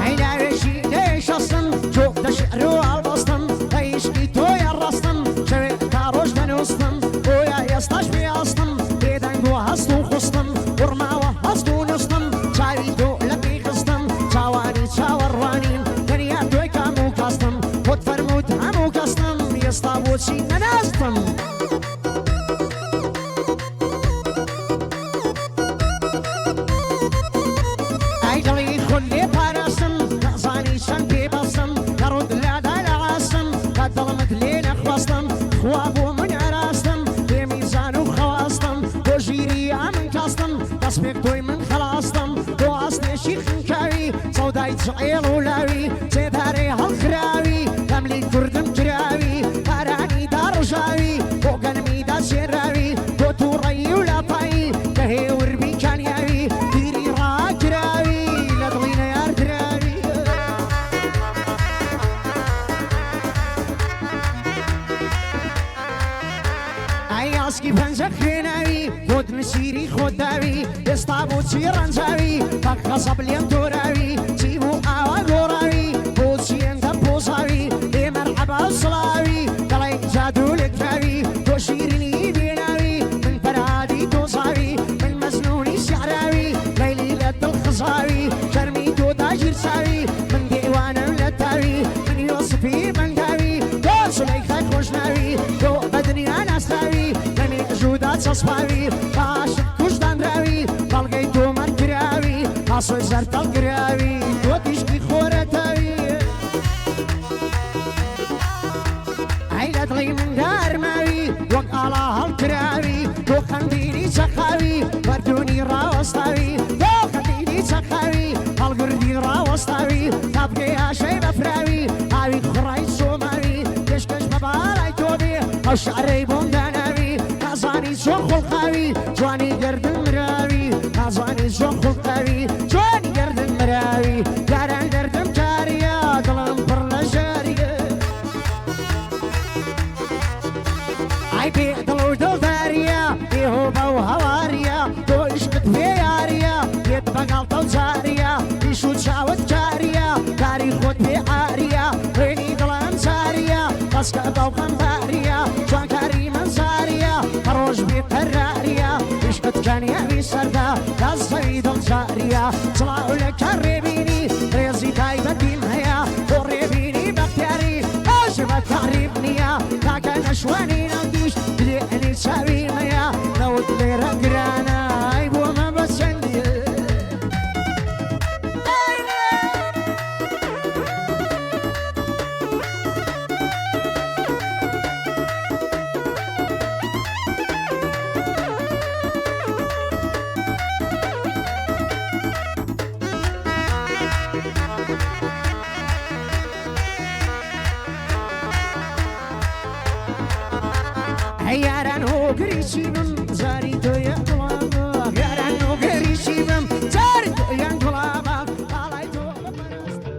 ئەی لاوێکی نەیشەستم چۆ دە شیعر و هەڵبەستم بە ئیشقی تۆیە ڕەستم شەوێ تا ڕۆژ دەنووستم بۆیە ئێستاش بێ ئاستم بێدەنگ و هەست و خوستم وڕماوە هەست و نوستم چاوی تۆ لە پێی خستم چاوانی چاوەڕوانیم تەنیا تۆی کام و کاستم خۆت فەرمووت هەموو کەستم ئێستا بۆچی نەناستم. ئای دڵی خۆت لێ پاراستم نازانی چەند پێ بەستم لە ڕووت لادا لە ئاستم کە دڵمت لێ نەخواستم خوا بۆ من ئاراستم بێ میزان و خەواستم بۆ ژیری ئەمن کاستم دەستپێک تۆی من خەڵاستم بۆ ئاستێکی خنکاوی سەودای جعێڵ و لاوی سێدارەی هەڵخراوی لەملی کوردم کراوی بارانی داڕژاوی بۆ گەنمی داچێنراوی بۆ تووڕەیی و لاپایی کە هێور بی کانیاوی پیری ڕاکراوی لە دڵی نەیار دراوی. ئەی ئاسکی پەنجە خوێناوی خۆت نسیری خۆت داوی ئێستا بۆچی ڕەنجاوی بە غەزەب لێم تۆراوی چی بوو ئاوا گۆڕاوی بۆچی هێندە پۆزاوی بێ مەرحەبا و سڵاوی دەڵێی جادوو لێکراوی تۆ شیرینی بێ ناوی من فەرهادی تۆزاوی من مەجنوونی سیحراوی لەیلی لە دڵ خزاوی شەرمی تۆ داگیرساوی من دێوانەم لە تاوی من یۆسفی بەنداوی تۆ زولەیخای خۆشناوی تۆ بە دنیا ناسراوی لە مێژوودا چەسپاوی بە عاشق کوژ دانراوی بەڵگەی تۆمار کراوی ئاسۆی زەرد هەڵگراوی تۆ تیشکی خۆرەتاوی ئەی لە دڵی مندا ئەرماوی وەک ئاڵا هەڵکراوی تۆ قەندیلی چەقاوی بەردوونی ڕاوەستاوی تۆ قەندیلی چەقاوی هەڵگوردی ڕاوەستاوی تا بگەی ئاشەی بەفراوی ئاوی خوڕای چۆماوی پێشکەش بە باڵای تۆ بێ ئەو شعرەی بۆم داناوی نازانی چۆن خوڵقاوی جوانی گەردن مراوی نازانی چۆن خوڵقاوی جوانی گەردن مراوی یاران دەردم کاریە دڵم پڕ لە ژاریە ئای بێ دڵ و دڵداریە بێ هۆبە و هەواریە تۆ عیشقت بێ یاریە بێت بە گاڵتە و جاریە ئیش و چاوت کاریە کاری خۆت بێ عاریە خوێنی دڵم جاریە بەسکە بەو خەمباریە جوانکاری من زاریە ڕۆژ بێ قەراریە عیشقت کانیاوی سەردە لە زەوی دڵ جاریە سڵاو لە کار ڕێبینی ڕێزی تایبەتیم هەیە بۆ ڕێبینی بەختیاری باش بە تەعریب نییە کاکە نەشوانی نەوتیش دلێنی چاوی مەیە نەوت لێرە گرانە ئەی بۆ مەبە چەندیە. یاران هۆگری چی بم زاری تۆیە گوڵامە یاران هۆگری چی بم زاری تۆیان گوڵامە ئاڵای تۆ بپەرستم.